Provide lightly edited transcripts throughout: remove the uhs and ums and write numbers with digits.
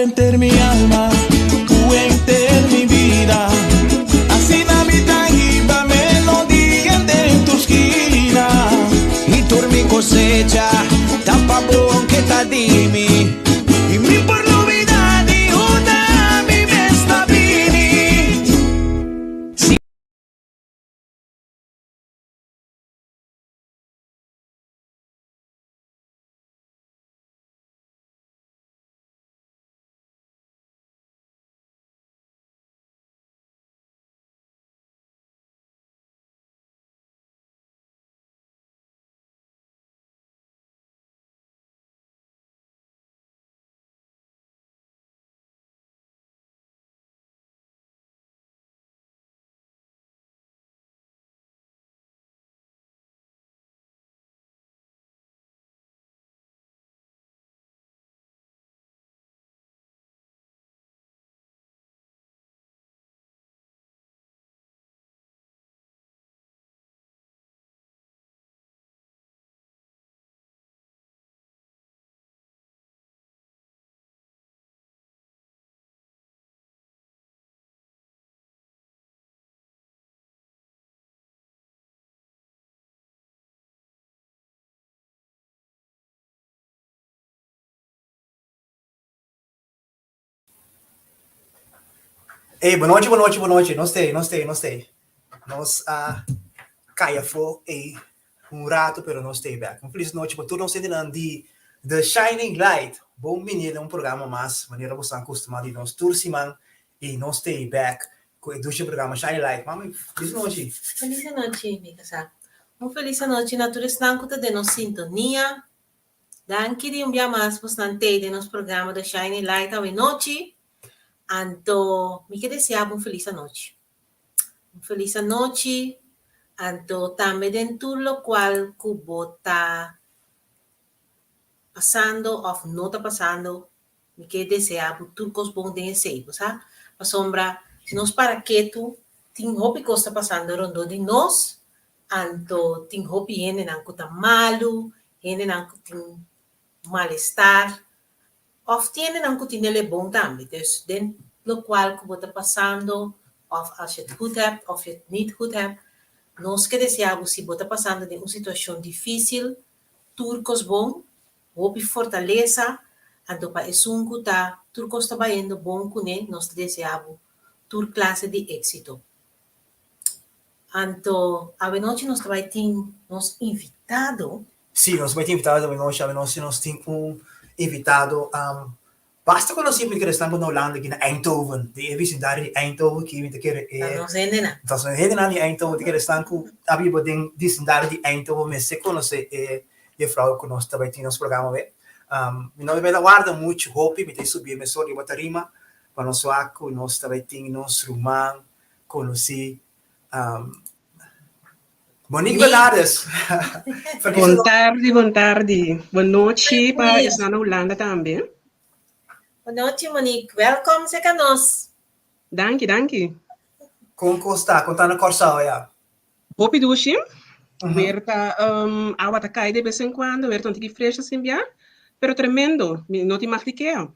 henter mi alma, ku henter mi bida. Asina mi ta hiba melodia den tur skina. I tur mi kosecha ta pa bo aunke ta di mi. I mi por lubida di unda mi mes ta bini. Si. Ey, bonochi, bonochi, bonochi. Nos tei, nos tei, nos tei. Nos a kai afó ey un rato, pero nos tei bek. Un felis nochi pa tur nos hendenan di The Shining Light. Bon bini den un programa mas, manera bo esnan kustumá di nos tur siman. I nos tei bek ku e dushi programa Shining Light. Mami, felis nochi. Felis anochi, mi kasá. Un felis anochi na tur esnan ku ta den nos sintonia. Danki di un bia mas bosnan tei den nos programa The Shining Light awe nochi. Anto mi ke desea bo un felis anochi. Un felis anochi, anto tambe den tur lokual ku bo ta pasando òf no ta pasando, mi ke desea bo tur kos bon den esei, bo sa. Pasobra si nos para ketu, tin hopi kos ta pasando rondó di nos, anto tin hopi hendenan ku ta malu, hendenan ku tin malestar, òf tin hendenan ku tin el e bon tambe. Dus den lokual ku bo ta pasando, òf als je het goed hebt òf je het niet goed hebt, nos ke desea bo si bo ta pasando den un situashon difísil, tur kos bon, hopi fortalesa, anto pa esun ku ta tur kos ta bayendo bon kuné, nos ta desea bo tur klase di éksito. Anto awenochi nos ta bai tin nos invitado. Sí, nos bai tin invitado awenochi. Awenochi nos tin un invitado basta konosí mi ta kere esnan ku na Hulanda aki na Eindhoven, di e bisindario di Eindhoven ki mi ta kere e. Ta nos hendenan. Ta nos hendenan di Eindhoven, mi ta kere esnan ku a biba den bisindario di Eindhoven mester konosé e juffrouw ku nos ta bai tin nos programa awe. Mi no ta warda muchu hopi, mi ta subi mesora riba tarima pa nos wak ku nos ta bai tin nos ruman konosí Monique Bernardes. Bon tardi, bon tardi. Bon nochi pa esnan na Hulanda tambe. Bon nochi Monique, welkom serka nos. Danki, danki. Kon kos ta? Kon ta na Kòrsou aya? Hopi dushi. Weer ta awa ta kai de bes en kuando, weer ta un tiki fresh asin bia, pero tremendo. Mi no tin mag di kea.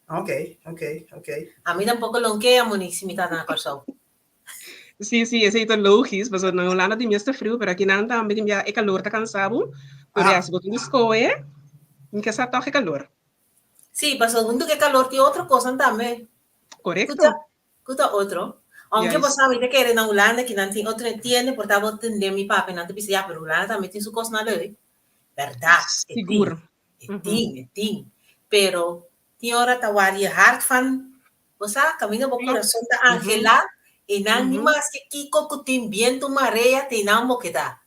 Ok, ok, ok. Ami tampoco lo kea Monique si mi ta na Kòrsou. Sí, sí, esei ta logis, pasobra na Hulanda tin mes ta friu, pero aki nan tambe tin bia e kalor ta kansa bo. Pero ya, si bo tin di skohe, mi ke sa tòg e kalor. Sí, pasobra huntu ku e kalor tin otro kosnan tambe. Korekto. Ku ta otro. Aunke bo sa mi ta kere na Hulanda ki nan tin otro entiende, por ta bo tende mi papia, nan ta bisa ya, pero Hulanda tambe tin su kosnan leuk. Bèrdat, e tin. Sigur. E tin, e tin. Pero tin ora ta wak je hart van, bo sa, kaminda bo kurason ta anhelá, i nan ni maske kiko ku tin bientu marea, te nan bo keda.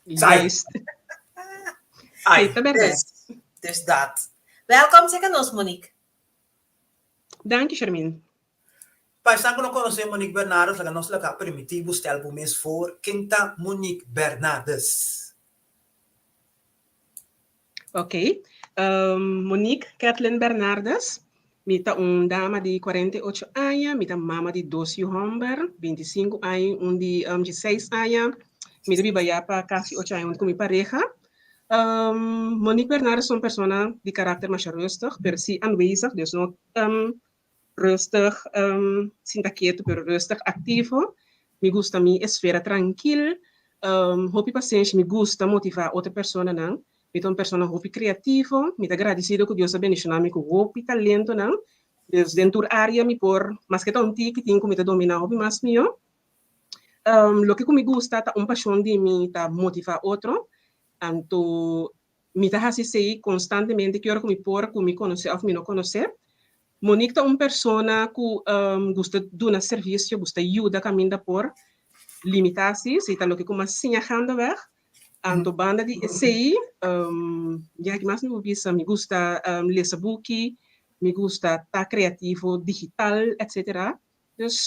Juist. Ai. Sí, ta bèrdat. Dus, dus dat. Wèlkom serka nos, Monique. Danki, Shermin. Pa esnan ku no konosé Monique Bernardes, laga nos laga permití bo stel bo mes voor ken ta Monique Bernardes. Ok. Monique Kathleen Bernardes, mi ta un dama di 48 aña, mi ta mama di dos yu hòmber, 25 aña i un di 16 aña. Mi ta biba ya pa kasi ocho aña huntu ku mi pareha. Um, Monique Bernardes ta un persona di karakter masha rustig, pero si aanwezig, dus no um, rustig um, sinta ketu, pero rustig aktivo. Mi gusta mi esfera trankil, um, hopi pasenshi, mi gusta motivá otro personanan. Mi ta un persona hopi kreativo, mi ta gradisido ku Dios a bendishoná mi ku hopi talentonan. Dus den tur área mi por, maske ta un tiki tin ku mi ta dominá hopi mas mihó. Um, loke ku mi gusta ta un pashon di mi ta motivá otro. Anto mi ta hasi esei konstantemente ki ora ku mi por, ku mi konosé òf mi no konosé. Monique ta un persona ku gusta duna servisio, gusta yuda kaminda por, limitá si, esei ta loke ku mi a siña gaandeweg. Anto banda di esei, ya ki mas mi por bisa, mi gusta lesa buki, mi gusta ta kreativo digital, etcetera. Dus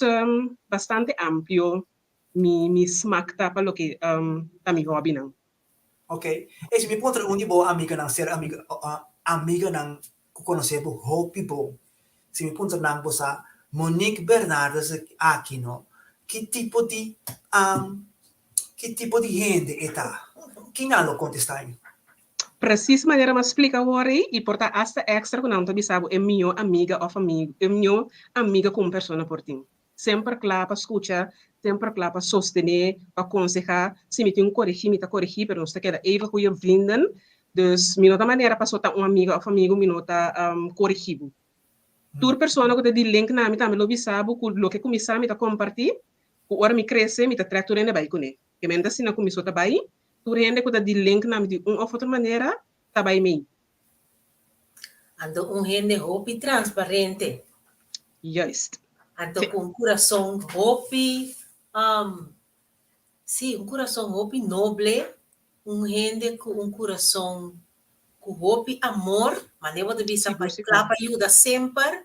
bastante amplio mi mi smak ta pa loke ta mi hobbynan. Ok. E si mi puntra un di bo amiganan, ser amiga, amiganan ku konosé bo hopi bon, si mi puntra nan bo sa Monique Bernardes aki no, ki tipo di ki tipo di hende e ta? Ki nan lo kontestá mi? Precies manera mi a splika awor ei i por ta asta extra ku nan ta bisa bo e mihó amiga òf amigo, e mihó amiga ku un persona por tin. Semper kla pa skucha, semper kla pa sostené, pa konsehá. Si mi tin un koregí, mi ta koregí, pero nos ta keda even goeie vrienden. Dus mi no ta manera paso ta un amiga òf amigu mi no ta koregí bo. Tur persona ku ta di link na mi tambe lo bisa bo ku loke ku mi sa mi ta kompartí, ku ora mi krese mi ta trèk tur hende bai kuné. Ke men ta asina ku mi so ta bai, tur hende ku ta di link na mi di un òf otro manera ta bai mei. Anto un hende hopi transparente. Juist. Anto ku un kurason hopi, um, sí, un kurason hopi noble, un hende ku un kurason ku hopi amor, manera bo ta bisa pa kla pa yuda semper,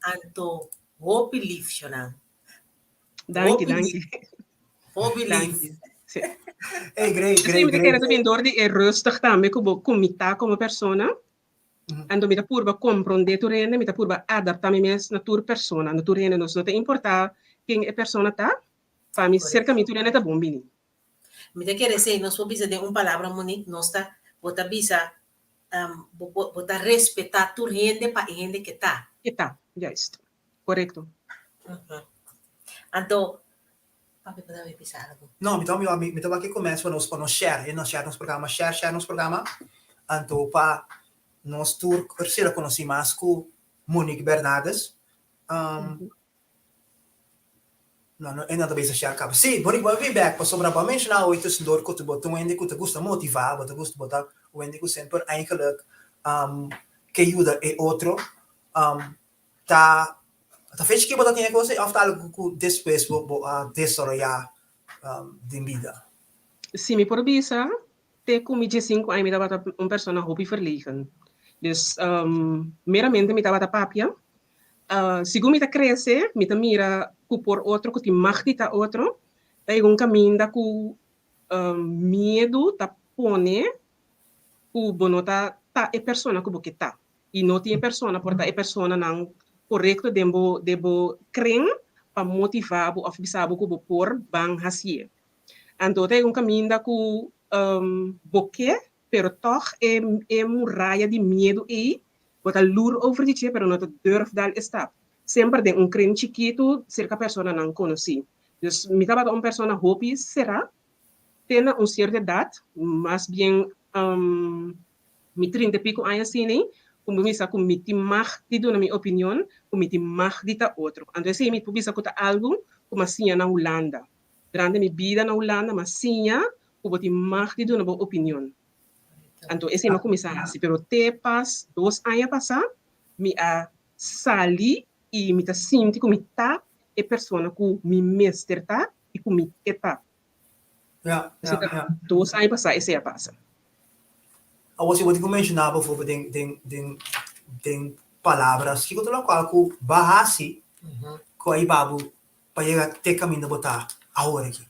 anto hopi lif, shonnan. Danki, danki. Hopi lif. Sí. Hey, great, Sí, great, mi ta great. kere también door di e rustig tambe ku bo ku mi ta komo persona. Anto mi ta purba komprondé tur hende, mi ta purba adaptá mi mes na tur persona, na tur hende. Nos no ta importá ken e persona ta, pa mi serka mi tur hende ta bon bini. Mi ta kere esei, nos por bisa den un palabra, Monique, nos ta, bo ta bisa, bo por, bo ta respetá tur hende pa e hende ke ta. Ke ta, juist. Korekto. Anto, papi por a bisa algu? No, mi ta mi mi ta wak e komens pa nos pa nos share, nos share nos programa, share share nos programa, anto pa nos tur sera konosí mas ku Monique Bernardes. No, no, e no ta bisa share kaba. Sí, Monique, bo a bin bek pasobra bo a menshoná hoy tussendoor ku bo ta un hende ku ta gusta motivá, bo ta gusta bo ta un hende ku semper eigenlijk ke yuda e otro. Ta ta fecha ki bo ta tin e kos ei òf ta algu ku despues bo bo a desaroyá den bida? Si mi por bisa, te ku mi diesinku aña mi tabata un persona hopi verlegen. Dus meramente mi tabata papia. Segun mi ta krese, mi ta mira ku por otro ku tin mag di ta otro, ta yega un kaminda ku miedu ta pone ku bo no ta ta e persona ku bo ke ta. I no tin e persona, por ta e personanan korekto den bo den bo kren pa motivá bo òf bisa bo ku bo por ban hasié. Anto ta un kaminda ku bo ke, pero tòg e e muraya di miedu ei bo ta lur over di dje pero no ta durf dal e stap. Semper den un kren chikitu serka personanan konosí. Dus mi tabata un persona hopi será te na un sierto edat, mas bien Mi trinta i piko aña asina, ku mi bisa ku mi tin mag di duna mi opinion, ku mi tin mag di ta otro. Anto esei mi por bisa ku ta algu ku mi a siña na Hulanda. Durante mi bida na Hulanda mi a siña ku bo tin mag di duna bo opinion. Anto esei mi a kuminsá hasi. Pero te pas dos aña pasá mi a sali i mi ta sinti ku mi ta e persona ku mi mester ta i ku mi ke ta. Ja, Esei ja, ta ja. dos aña pasá esei a pasa. Awor si bo tin ku menshoná bijvoorbeeld den den den den palabras, kiko ta lokual ku bo a hasi ku a hiba bo pa yega te kaminda bo ta awor aki?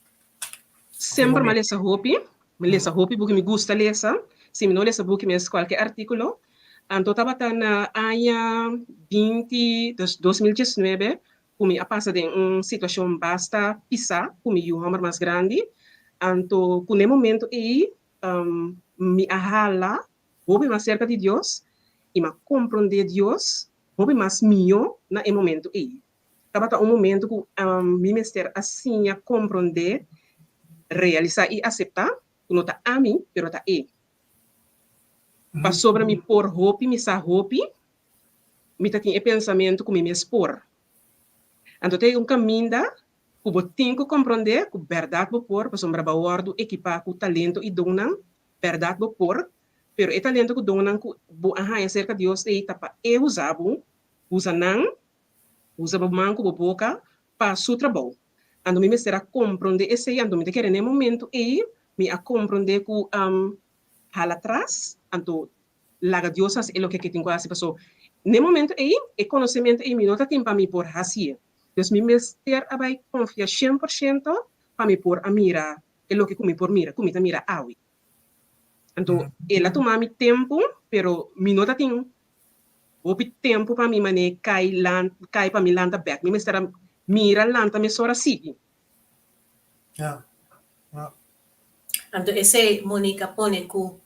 Semper mi a lesa hopi, mi lesa hopi buki, mi gusta lesa, si mi no lesa buki mi lesa kualke artíkulo. Anto tabata na aña binti, dus 2019, ku mi a pasa den un situashon basta pisá ku mi yu hòmber mas grandi. Anto ku n'e momento ei Mi a hala hopi mas serka di Dios i mi a komprondé Dios hopi mas mihó na e momentu ei. Tabata un momentu ku mi mester a siña komprondé, realisá i aseptá ku no ta ami, pero ta E. Pasobra mi por hopi, mi sa hopi, mi ta tin e pensamentu ku mi mes por. Anto ta e un kaminda ku bo tin ku komprondé ku bèrdat bo por, pasobra bo a wòrdu ekipá ku talento i donnan, bèrdat bo por, pero e talento ku donnan ku bo a haña serka Dios ei ta pa E usa bo, usa nan, usa bo man ku bo boka pa Su trabou. Anto mi mester a komprondé esei, anto mi ta kere na e momentu ei mi a komprondé ku hala tras, anto laga Dios hasi e loke ke tin ku hasi, paso na e momentu ei e konosementu ei mi no ta tin pa mi por hasié. Dus mi mester a bai konfia shen por shento pa mi por a mira e loke ku mi por mira, ku mi ta mira awe. Anto el a tuma mi tempu, pero mi no ta tin hopi tempu pa mi manera kai lan kai pa mi lanta bèk. Mi mester a mira lanta mesora sigui. Ja, ja. Anto esei Monique a pone ku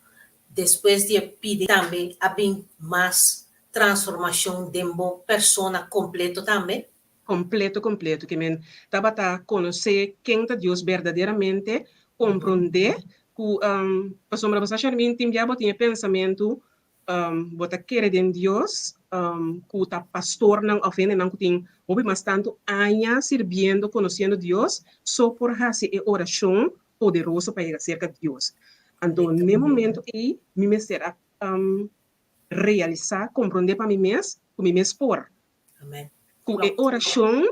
despues di e pidi tambe a bin mas transformashon den bo persona kompleto tambe? Kompleto, kompleto. Ke men tabata konosé ken ta Dios berdaderamente, komprondé ku pasobra bo sa Sharmin tin bia bo tin e pensamentu Bo ta kere den Dios ku ta pastornan òf hendenan ku tin hopi mas tantu aña sirbiendo, konosiendo Dios, so por hasi e orashon poderoso pa yega serka Dios. Anto n'e momento ei mi mester a realisá, komprondé pa mi mes ku mi mes por. Ku e orashon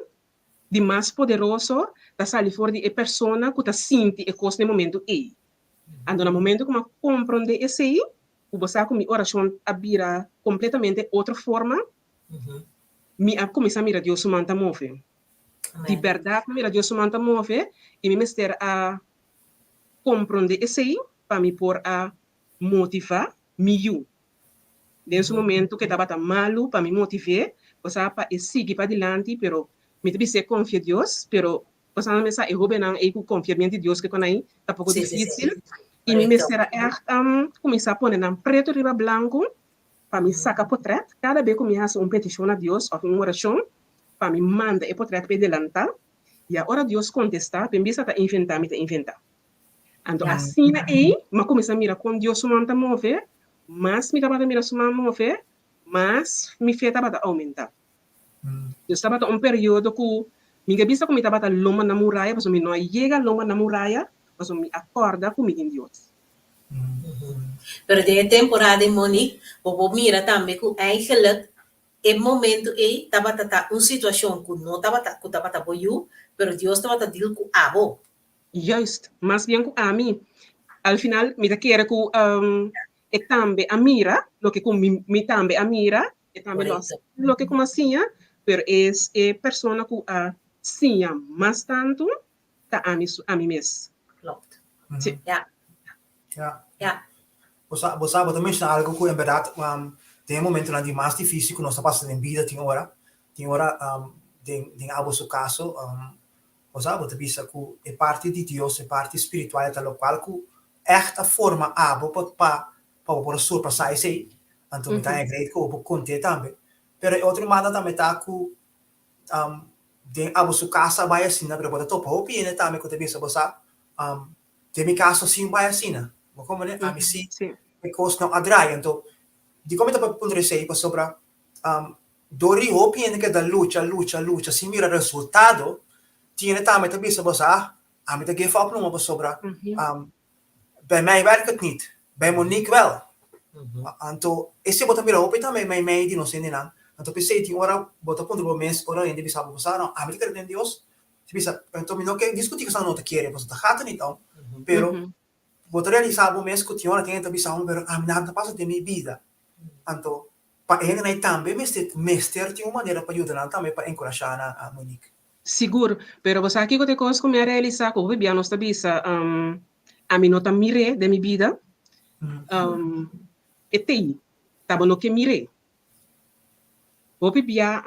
di mas poderoso ta sali for di e persona ku ta sinti e kos n'e momento ei. Anto na momento ku mi a komprondé esei, ku bo sa ku mi orashon a bira kompletamente otro forma, mi a kuminsá mira Dios su man ta move. Di bèrdat mi mira Dios su man ta move i mi mester a komprondé esei pa mi por a motivá mi yu. Den su momento ku e tabata malu pa mi motiv'é, bo sa, pa e sigui padilanti, pero mi ta bis'é konfia Dios, pero Pasando mi sa e hobennan ei ku konfia bien di Dios ke kon ei ta poko difisil i mi mester a ègt kuminsá pone nan pretu riba blanku pa mi saka potrèt kada be ku mi hasi un petishon na Dios òf un orashon pa mi manda e potrèt pa e delantá i a ora Dios kontestá pa e bisa ta inventá mi ta inventá. Anto asina ei mi a kuminsá mira kon Dios su man ta move mas mi tabata mira su man move mas mi fe tabata oumentá. Dus tabata un periodo ku mi ke bisa ku mi tabata lomba na muraya pasobra mi no a yega lomba na muraya pasobra mi a kòrda ku mi tin Dios. Pero den e temporada ei Monique, bo por mira tambe ku eigenlijk e momento ei tabata ta un situashon ku no tabata ku tabata bo yu, pero Dios tabata deal ku abo. Juist, mas bien ku ami. Al final mi ta kere ku e tambe a mira loke ku mi mi tambe a mira E tambe lo a siña loke ku mi a siña, pero es e persona ku a siña mas tantu ta ami su ami mes. Klopt. Sí. Ja. Ja. Ja. Bo sa, bo sa, bo ta menshoná algu ku en bèrdat den e momentunan di mas difísil ku nos ta pasa den bida tin ora, tin ora den den abo su kaso, bo sa, bo ta bisa ku e parti di Dios, e parti spiritual ta lokual ku ègt a forma abo pa pa pa bo por a surpasá esei, anto mi ta haña great ku bo por kont'é tambe. Pero e otro manda tambe ta ku den abo su kas a bai asina, pero bo ta topa hopi hende tambe ku ta bisa bo sa, den mi kaso si bai asina, bo komprende? Ami si e kos no a draai. Anto dikon mi ta papia puntra esei? Pasobra dor di hopi hende keda lucha, lucha, lucha sin mira resultado, tin hende tambe ta bisa bo sa, ami ta give up numa pasobra Bij mij werkt het niet, bij Monique wel. Anto esei bo ta mira hopi tambe meimei di nos hendenan. Anto p'esei tin ora bo ta puntra bo mes ora hende bisa bo sa no ami ta kere den Dios. Si bisa anto mi no ke diskuti ku esnan no ta kere pasobra ta gata nit aun. Pero bo ta realisa bo mes ku tin ora tin hende ta bisa bo pero ami nada ta pasa den mi bida. Anto pa e hendenan ei tambe mester mester tin un manera pa yuda nan tambe pa enkurashá nan Monique. Sigur, pero bo sa kiko ta e kos ku mi a realisá ku hopi bia nos ta bisa, ami no ta mir'é den mi bida, e t'ei, ta bo no ke mir'é. Hopi bia,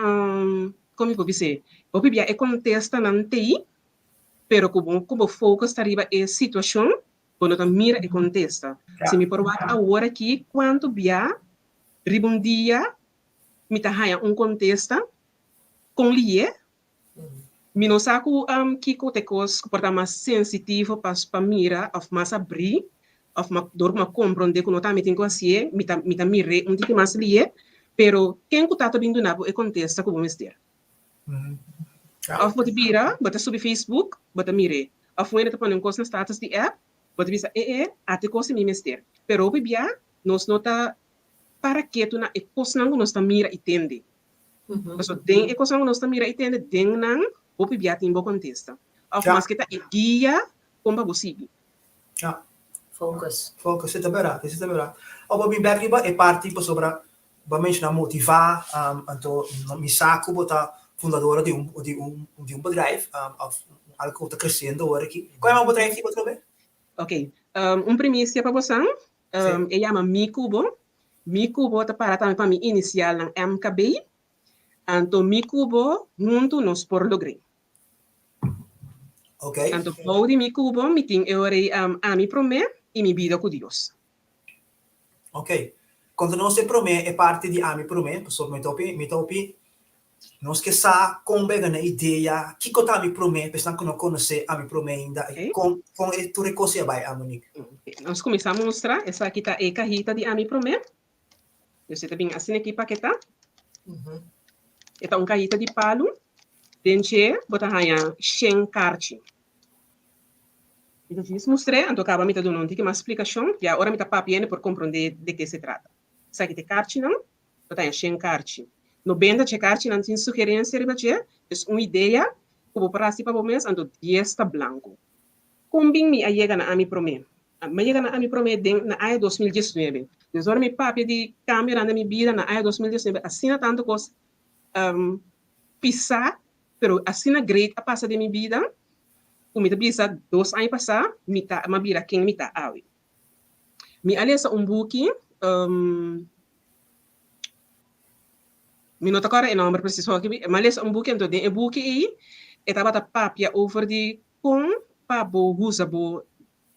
kon mi por bis'é, hopi bia e kontestanan t'ei, pero ku bo ku bo focus ta riba e situashon, Bo no ta mira e kontesta. Si mi por wak awor aki kuantu bia riba un dia mi ta haña un kontesta kon lié. Mi no sa ku kiko ta e kos ku por ta mas sensitivo pa pa mira òf mas abrí òf ma dor ku mi a komprondé ku no ta mi tin ku hasié mi ta mi ta mir'é un tiki mas lié pero ken ku ta ta bin duna bo e kontesta ku bo mester? Òf bo ta bira bo ta subi Facebook bo ta mir'é òf un hende ta pone un kos na status di app bo ta bisa e e ate kos si mi mester pero hopi bia nos no ta para ketu na e kosnan ku nos ta mira i tende. Pasobra den e kosnan ku nos ta mira i tende, den nan hopi bia tin bo kontesta. Òf maske ta e guia kon pa bo sigui. Ja. Focus. Focus, esei ta bèrdat, esei ta bèrdat. Ò bo bin bèk riba e parti pasobra bo a menshoná motivá, anto mi sa ku bo ta fundadora di un di un di un bedrijf òf algu ku ta kresiendo awor aki. Kua yama bo bedrijf tipo atrobe? Oké, un primisia pa bosan, E yama Mi Kubo. Mi Kubo ta para tambe pa mi inisialnan MKB. Anto Mi Kubo huntu nos por logr'é. Anto bou di Mi Kubo mi tin e ora ei Ami Promé i Mi Bida ku Dios. Ok. Konta nos e promé e parti di Ami Promé, pasobra mi ta hopi mi ta hopi Nos ke sa kon bo a gana idea, kiko ta Ami Promé, pa esnan ku no konosé Ami Promé ainda, i kon kon e tur e kos ei a bai, a Monique. Nos kuminsá mustra, esaki ta e kahita di Ami Promé. Dus e ta bin asina aki paketá. E ta un kahita di palu, den dje bo ta haña shen karchi. Mi ta djis mustr'é, anto kaba mi ta duna un tiki mas splikashon, ya ora mi ta papia hende por komprondé de ke se trata. Esaki ta e karchinan. Bo ta haña shen karchi. No benta dje karchinan tin sugerensia riba dje, dus un idea ku bo por hasi pa bo mes, anto dies ta blanku. Kon bin mi a yega na ami promé? Mi a yega na ami promé den na aña 2019. Dus ora mi papia di kambionan den mi bida na aña 2019, asina tantu kos pisá, pero asina great a pasa den mi bida, ku mi ta bisa dos aña pasá mi ta mi a bira ken mi ta awe. Mi a lesa un buki, mi no ta kòrda e nòmber presis hopi, mi a lesa un buki, anto den e buki ei e tabata papia over di kon pa bo usa bo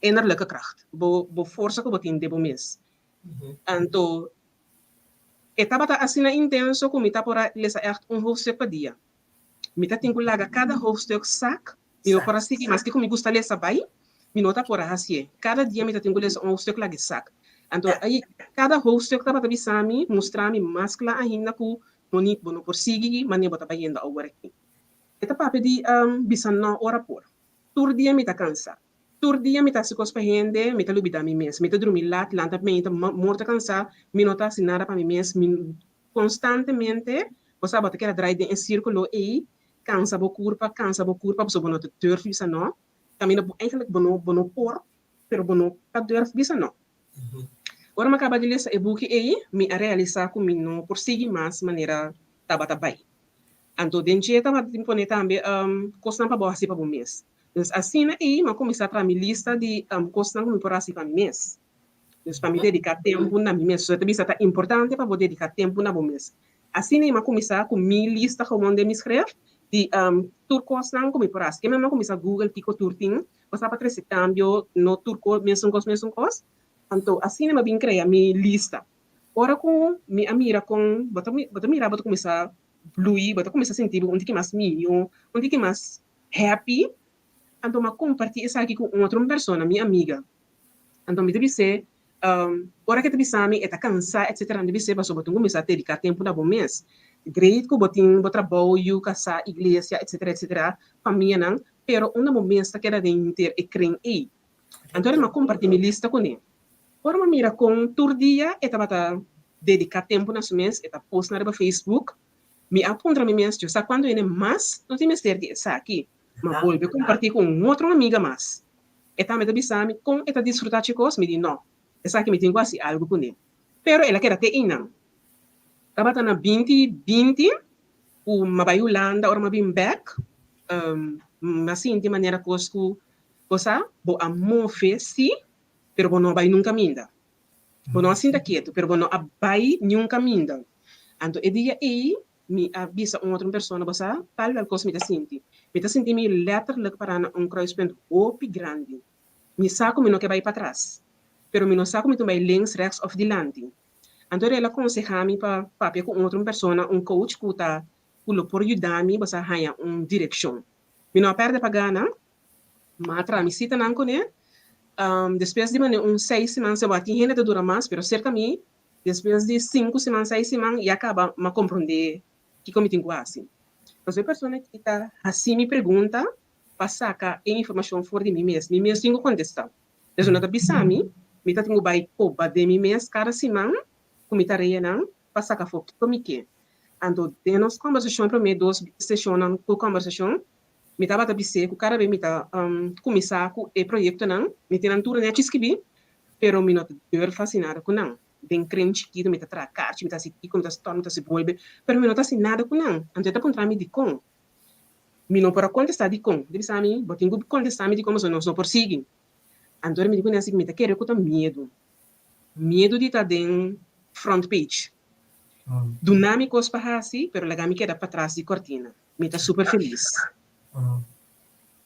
innerlijke kracht, bo bo forsa ku bo tin den bo mes. Anto e tabata asina intenso ku mi ta por a lesa ègt un hoofdstuk pa dia. Mi ta tin ku laga kada hoofdstuk sak, mi no por a sigui maske ku mi gusta lesa bai, mi no ta por a hasié. Kada dia mi ta tin ku lesa un hoofdstuk laga e sak. Anto ei kada hoofdstuk tabata bisa mi, mustra mi mas kla ainda ku Monique bo no por sigui manera bo ta bayendo awor aki. E ta papia di bisa no ora por. Tur dia mi ta kansa. Tur dia mi ta hasi kos pa hende, mi ta lubida mi mes. Mi ta drumi lat, lanta meinta, morto kansa, mi no ta hasi nada pa mi mes, mi Konstantemente bo sa bo ta keda drai den e sirkulo ei, kansa bo kurpa, kansa bo kurpa pasobra bo no ta durf bisa no. Kaminda bo eigenlijk bo no bo no por, pero bo no ta durf bisa no. Ora mi a kaba di lesa e buki ei, mi a realisá ku mi no por sigui mas manera tabata bai. Anto den dje tabata tin pone tambe kosnan pa bo hasi pa bo mes. Dus asina ei mi a kuminsá traha mi lista di kosnan ku mi por hasi pa mi mes. Dus pa mi dediká tempu na mi mes. So e ta bisa ta importante pa bo dediká tempu na bo mes. Asina mi a kuminsá ku mi lista gewoon den mi skref di tur kosnan ku mi por hasi. Ke mi a kuminsá google kiko tur tin, bo sa pa trese kambio, no tur kos mesun kos mesun kos. Anto asina mi a bin krea mi lista. Ora ku mi a mira kon bo ta bo ta mira bo ta kuminsá blui, bo ta kuminsá sinti bo un tiki mas mihó, un tiki mas happy. Anto mi a kompartí esaki ku un otro persona, mi amiga. Anto mi ta bis'é, ora ku e ta bisa mi e ta kansá etsetera, mi ta bis'é pasobra bo tin kuminsá dediká tempu na bo mes. Great ku bo tin bo trabou, yu, kasá, iglesia etsetera etsetera, famianan, pero unda bo mes ta keda den henter e kren ei. Anto mi a kompartí mi lista kuné. Ora mi a mira kon tur dia e tabata dediká tempu na su mes, e ta post nan riba Facebook, mi a puntra mi mes, Dios sa kuantu hende mas no tin mester di esaki? Mi a bolbe kompartí ku un otro amiga mas. E tambe ta bisa mi kon e ta disfrutá chikos, mi di no, esaki mi tin ku hasi algu kuné. Pero el a keda te einan. Tabata na binti binti ku mi a bai Hulanda, ora mi a bin bèk, mi a sinti manera kos ku, bo sa, bo a move sí, pero bo no a bai nunka minda. Bo no a sinta ketu, pero bo no a bai niun kaminda. Anto e dia ei Mi a bisa un otro persona, bo sa, tal tal kos mi ta sinti. Mi ta sinti mi letterlijk pará na un kruispunt hopi grandi. Mi sa ku mi no ke bai patras, pero mi no sa ku mi tin bai links, rechts òf dilanti. Anto el a konsehá mi pa papia ku un otro persona, un coach ku ta ku lo por yuda mi bo sa haña un direkshon. Mi no a pèrdè pa gana, m'a traha mi sitanan kuné. Despues di manera un seis siman, se bo a tin hende ta dura mas, pero serka mi despues di sinku siman, seis siman ya kaba m'a komprondé kiko mi tin ku hasi. Pasobra e persona ki ta hasi mi pregunta pa saka e informashon for di mi mes, mi mes tin ku kontestá. Entonces no ta bisa mi, mi ta tin ku bai koba den mi mes kada siman ku mi tareanan pa saka afó kiko mi ke. Anto den nos kòmbersashon, promé dos seshonnan ku kòmbersashon, mi tabata bis'é ku kada be mi ta kuminsá ku e proyektonan, mi tin nan tur nèchi skibí, pero mi no ta durf hasi nada ku nan. Den kren chikitu mi ta traha karchi, mi ta hasi kiko, mi ta stòp, mi ta hasi bolbe, pero mi no ta hasi nada ku nan. Anto e ta puntra mi dikon. Mi no por a kontestá dikon. E ta bisa mi, bo tin ku kontestá mi dikon pasobra nos no por sigui. Anto mi di ku Nancy, mi ta kere ku ta miedu. Miedu di ta den front page. Duna mi kos pa hasi, pero laga mi keda patras di kortina. Mi ta super felis.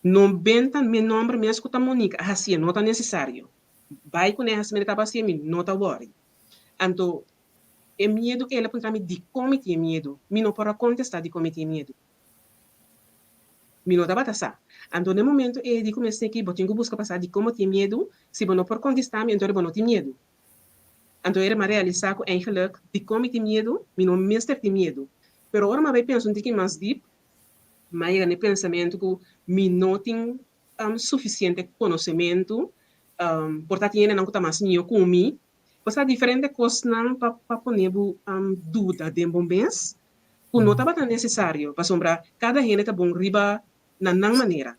No benta mi nomber mes ku ta Monique a hasié, no ta nesesario. Bai kuné hasi mi ta hasié, mi no ta wòri. Anto e miedu el a puntra mi dikon mi tin e miedu. Mi no por a kontestá dikon mi tin e miedu. Mi no tabata sa. Anto na e momento ei di ku mi a seki bo tin ku buska pa sa dikon bo tin e miedu, si bo no por kontestá mi anto bo no tin miedu. Anto era mi a realisá ku eigenlijk dikon mi tin miedu, mi no mester tin miedu. Pero ora mi a bai pensa un tiki mas dip, mi a yega na e pensamentu ku mi no tin sufisiente konosementu, por ta tin hendenan ku ta mas mihó ku mi. Bo sa diferente kosnan pa pa pone bo duda den bo mes ku no tabata nesesario, pasobra kada hende ta bon riba na nan manera.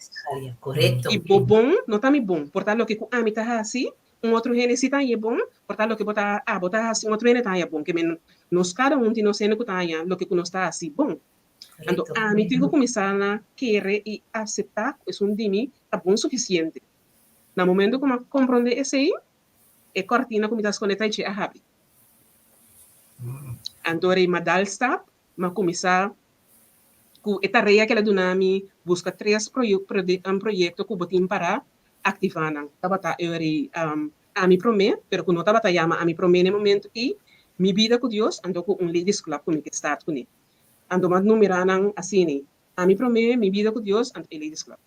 Korekto. I bo bon no ta mi bon. Por ta loke ku ami ta hasi, un otro hende si ta haña bon, por ta loke bo ta abo ta hasi, un otro hende ta haña bon. Ke men nos kada un tin nos hende ku ta haña loke ku nos ta hasi bon. Anto ami tin ku kuminsá na kere i aseptá ku esun di mi ta bon sufisiente. Na momento ku mi a komprondé esei, e kòrtina ku mi ta skonde ta dje a habri. Anto rei m'a dal stap, m'a kuminsá ku e tarea ku el a duna mi, buska tres proyekto ku bo tin para aktivá nan. Tabata e ora ei ami promé, pero ku no tabata yama ami promé na e momento ei, Mi bida ku Dios, anto ku un ladies club ku mi ke start kuné. Anto m'a numerá nan asina, Ami promé, Mi bida ku Dios, anto e ladies club.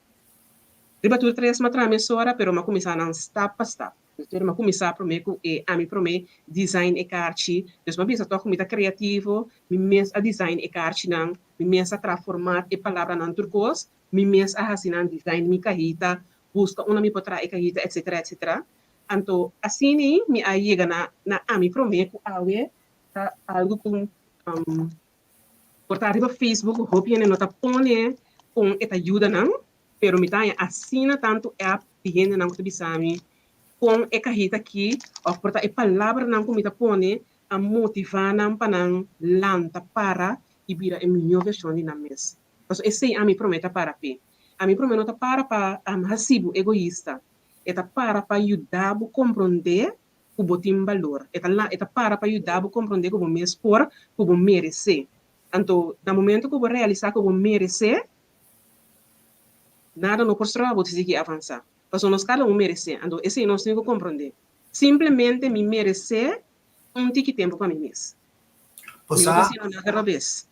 Riba tur tres m'a traha mesora, pero m'a kuminsá nan stap pa stap. Pero m'a kuminsá promé ku e ami promé design e karchi. Dus m'a bisa tòg ku mi ta kreativo, mi mes a design e karchinan, mi mes a traha format e palabranan tur kos, mi mes a hasi nan design mi kahita, buska unda mi por traha e kahita etcetera etcetera. Anto asina mi a yega na na ami promé ku awe ta algu ku por ta riba Facebook hopi hende no ta pone kon e ta yuda nan, pero mi ta haña asina tantu app di hendenan ku ta bisa mi kon e kahita aki òf por ta e palabranan ku mi ta pone a motivá nan pa nan lanta para i bira e mihó vershon di nan mes. Pasobra esei ami promé ta para p'e. Ami promé no ta para pa hasi bo egoista, e ta para pa yuda bo komprondé ku bo tin balor. E ta e ta para pa yuda bo komprondé ku bo mes por, ku bo meresé. Anto na momento ku bo realisá ku bo meresé, nada no por stroba bo di sigui avansá. Pasobra nos kada un meresé, anto esei nos tin ku komprondé. Simplemente mi meresé un tiki tempu pa mi mes. Bo Mi no sa, ta haciendo nada robes.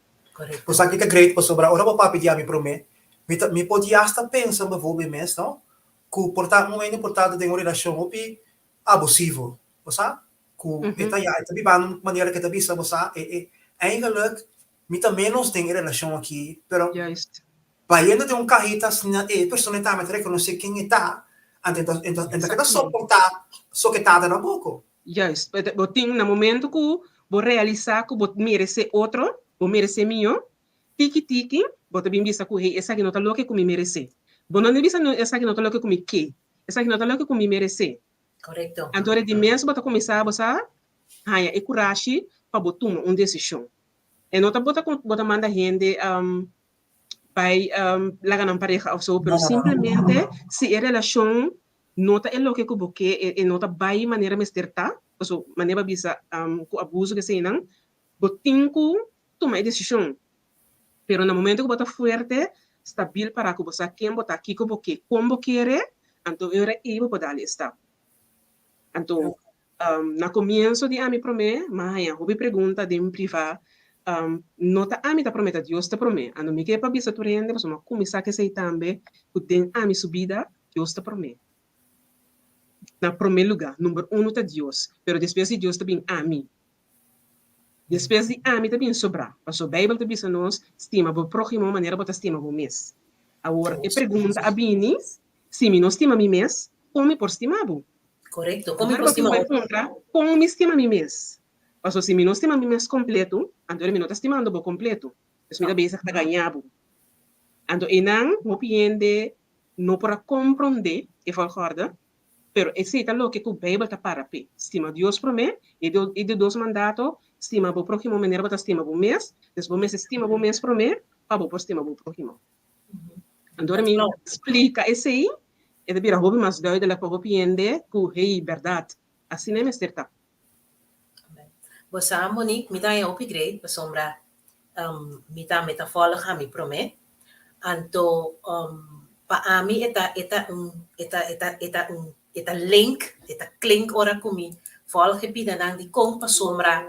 bo sa ki ta great pasobra ora bo papia di ami promé, mi ta mi por di hasta pensa bijvoorbeeld mes no, ku por ta un momento importante den un relashon hopi abusivo, bo sa? Ku e ta ya, e ta biba na un manera ku e ta bisa, bo sa, e e eigenlijk mi ta ménos den e relashon aki, pero Juist. bayendo den un kahita asina e persona ei tambe ta rekonosé ken e ta, anto e ta e ta e ta keda soportá soke tata na boko. Juist. Bo tin na momento ku bo realisá ku bo meresé otro, bo meresé mihó, tiki tiki bo ta bin bisa ku hey esaki no ta loke ku mi meresé. Bo no bisa no esaki no ta loke ku mi ke, esaki no ta loke ku mi meresé. Korekto. Anto di mes bo ta kuminsá bo sa haña e kurashi pa bo tuma un desishon. E no ta bo ta bo ta manda hende bai laga nan pareha òf so, pero simplemente si e relashon no ta e loke ku bo ke, e no ta bai manera mester ta, paso manera bo a bisa ku abuso keseinan, bo tin ku tuma e desishon. Pero na momento ku bo ta fuerte, stabil para ku bo sa ken bo ta, kiko bo ke, kon bo kere, Anto e ora ei bo por dal e stap. Anto na komienso di ami promé m'a haña hopi pregunta den privá, no ta ami ta promé, ta Dios ta promé. Anto mi ke pa bisa tur hende pasobra m'a kuminsá ku esei tambe ku den ami su bida Dios ta promé. Na promé lugá, number uno ta Dios, pero despues di Dios ta bin ami. Despues di ami ta bin sobrá, pasobra Beibel ta bisa nos, Stima bo próhimo manera bo ta stima bo mes. Awor, e pregunta a bini, Si mi no stima mi mes, kon mi por stima bo? Korekto, kon mi por stima otro? Puntra, kon mi stima mi mes? Pasobra si mi no stima mi mes kompleto, anto mi no ta stimando bo kompleto. Pues mi ta bezig ta gaña bo. Anto einan hopi hende no por a komprondé e volgorde. Pero esei ta loke ku Beibel ta para p'e, stima Dios promé, i e di dos mandato, stima bo próhimo manera bo ta stima bo mes. Pues bo mester stima bo mes promé pa bo por stima bo próhimo. Anto ora mi splika esei, e ta bira hopi mas duidelijk pa hopi hende ku, hey, bèrdat, asina e mester ta. Bo sa, Monique, mi ta haña hopi great pasobra mi ta mi ta volg ami promé. Anto pa ami e ta e ta un e ta e ta e ta un e ta link, e ta klink ora ku mi volg e bidanan dikon pasobra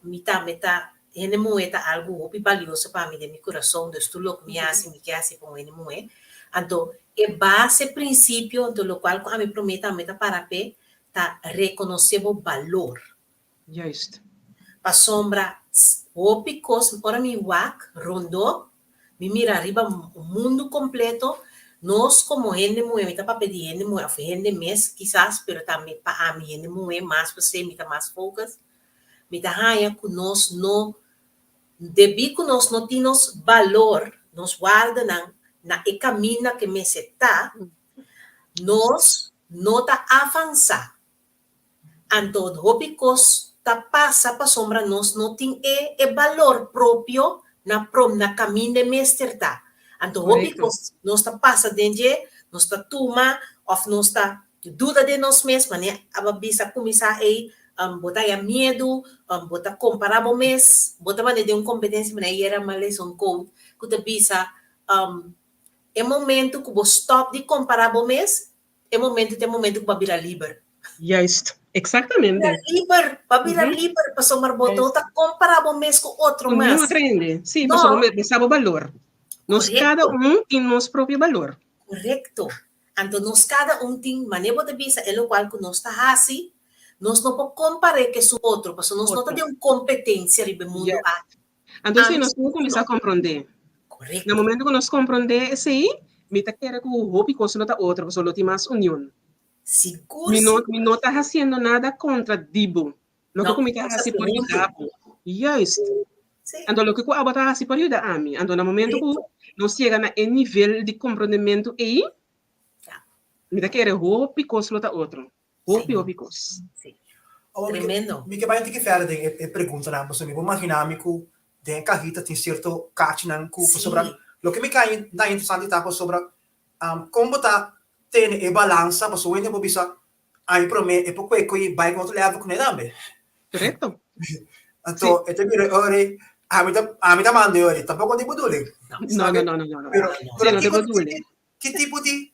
mi ta mi ta hende muhé ta algu hopi balioso pa mi den mi kurason, dus tur loke mi hasi mi ke hasi pa un hende muhé. Anto e base prinsipio anto lokual ku ami promé tambe ta para p'e ta rekonosé bo balor. Juist. Pasobra hopi kos ora mi wak rondó, mi mira riba mundu kompleto, nos komo hende muhé, mi ta papia di hende muhé òf hende mes kisas, pero tambe pa ami hende muhé mas p'esei mi ta mas focus, mi ta haña ku nos no, debí ku nos no tin nos balor, nos wardanan na e kaminda ke mester ta, nos no ta avansá. Anto hopi kos ta pasa pasobra nos no tin e e balor propio na prom na kaminda e mester ta. Anto hopi kos nos ta pasa den dje, nos ta tuma òf nos ta duda den nos mes, manera aba bisa kuminsá ei, bo ta haya miedu, bo ta kompará bo mes, bo ta manda den un kompetensia manera ayera mi a lesa un quote ku ta bisa, e momento ku bo stòp di kompará bo mes, E momento ta e momento ku bo a bira liber. Juist, exactamente. Bira liber, bo a bira liber pasobra bo no ta kompará bo mes ku otro mas. Ku niun otro hende. Sí, pasobra bo sa bo balor. Nos kada un tin nos propio balor. Korekto. Anto nos kada un tin, manera bo ta bisa, e lokual ku nos ta hasi, nos no por kompar'é ku esun otro, pasobra nos no ta den un kompetensia riba e mundu aki. Anto si nos tin ku kuminsá komprondé. Korekto. Na momento ku nos komprondé esei, mi ta kere ku hopi kos lo ta otro, pasobra lo tin mas union. Sigur, Mi no, sigur. mi no ta hasiendo nada kontra di bo. Loke No, ku mi ta nos ta hasi por huntu. yuda bo. Juist. Sí. Anto loke ku abo ta hasi por yuda ami. Anto na momento ku Korekto. nos yega na e nivel di komprondementu ei, Ja. mi ta kere hopi kos lo ta otro. Hopi, Sí. hopi kos. Sí. Awor, mi ke, Tremendo. mi ke bai un tiki verder den e, e preguntanan, pasobra mi por imaginá mi ku den e kahita tin sierto kachinan ku pasobra Sí. loke mi kai na interesante ta pasobra um, kon bo ta tene e balansa pasobra hopi hende por bisa ami promé e por kue ku bai ku otro level kuné tambe. Korekto. Anto e ta bira ora ami ta ami ta manda e ora tampoko di bedoeling. No, no, no, no, no, no. Pero, Sí, pero no te kiko bedoeling. Ki tipo di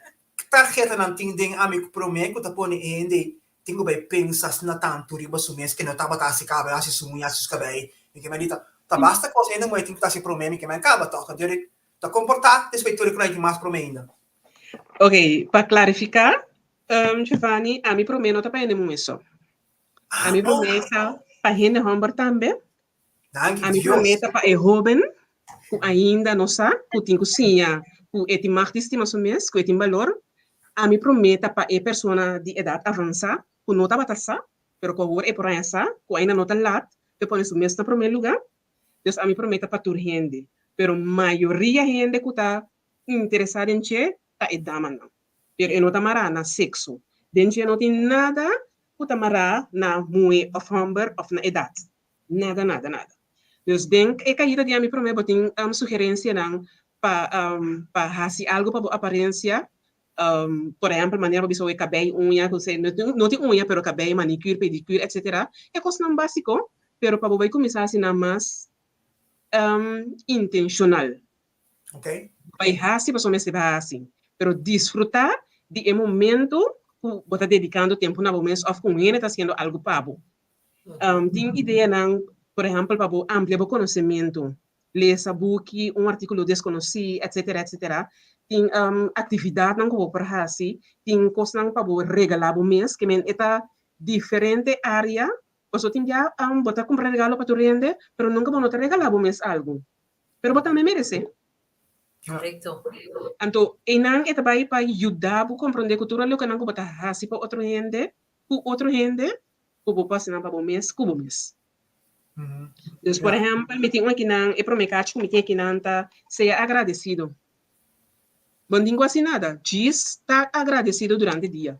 tarhetanan tin den ami ku promé ku ta pone e hende tin ku bai pensa asina tantu riba su mes ke no tabata hasi kaba, hasi su uña, hasi su kabei? Mi ke men di ta ta basta kos hende muhé tin ku ta hasi promé, mi ke men kaba tòg. Anto e ta komportá despues tur e ku nan tin mas promé ainda. Ok, pa klarifiká, Giovanni, ami promé no ta pa hende muhé so. Ami promé ta pa hende hòmber tambe. Danki Ami Dios. promé ta pa e hóben ku ainda no sa, ku tin ku siña ku e tin mag di stima su mes, ku e tin balor. Ami promé ta pa e persona di edat avansá ku no tabata sa, pero ku awor e por haña sa, ku ainda no ta lat pa e pone su mes na promé lugá. Dus ami promé ta pa tur hende, pero mayoria hende ku ta interesá den dje ta e damanan. Pero e no ta mará na sekso. Den dje no tin nada ku ta mará na muhé òf hòmber òf na edat. Nada, nada, nada. Dus den e kahita di ami promé bo tin sugerensianan pa pa hasi algu pa bo aparensia. Por ehèmpel manera bo bisa oe kabei, uña, ku se no tin no tin uña pero kabei, manikür, pedikür etsetera. E kosnan básiko, pero pa bo bai kuminsá hasi nan mas intenshonal. Okay. Bai hasi pasobra mester bai hasi, pero disfrutá di e momento ku bo ta dedikando tempu na bo mes òf ku un hende ta hasiendo algu pa bo. Tin ideanan, por ehèmpel, pa bo amplia bo konosementu, lesa buki, un artíkulo deskonosí, etsetera, etsetera. Tin aktividatnan ku bo por hasi, tin kosnan pa bo regalá bo mes, ke men e ta diferente área, pasobra tin bia bo ta kumpra regalo pa tur hende, pero nunka bo no ta regalá bo mes algu, pero bo tambe meresé. Korekto. Anto einan e ta bai pa yuda bo komprondé ku tur e lokenan ku bo ta hasi pa otro hende, ku otro hende, ku bo por hasi nan pa bo mes, ku bo mes. Dus, por ehèmpel, mi tin un akinan, e promé kachi ku mi tin akinan ta, sea agradesido. Bo no tin ku hasi nada, djis ta agradesido durante dia.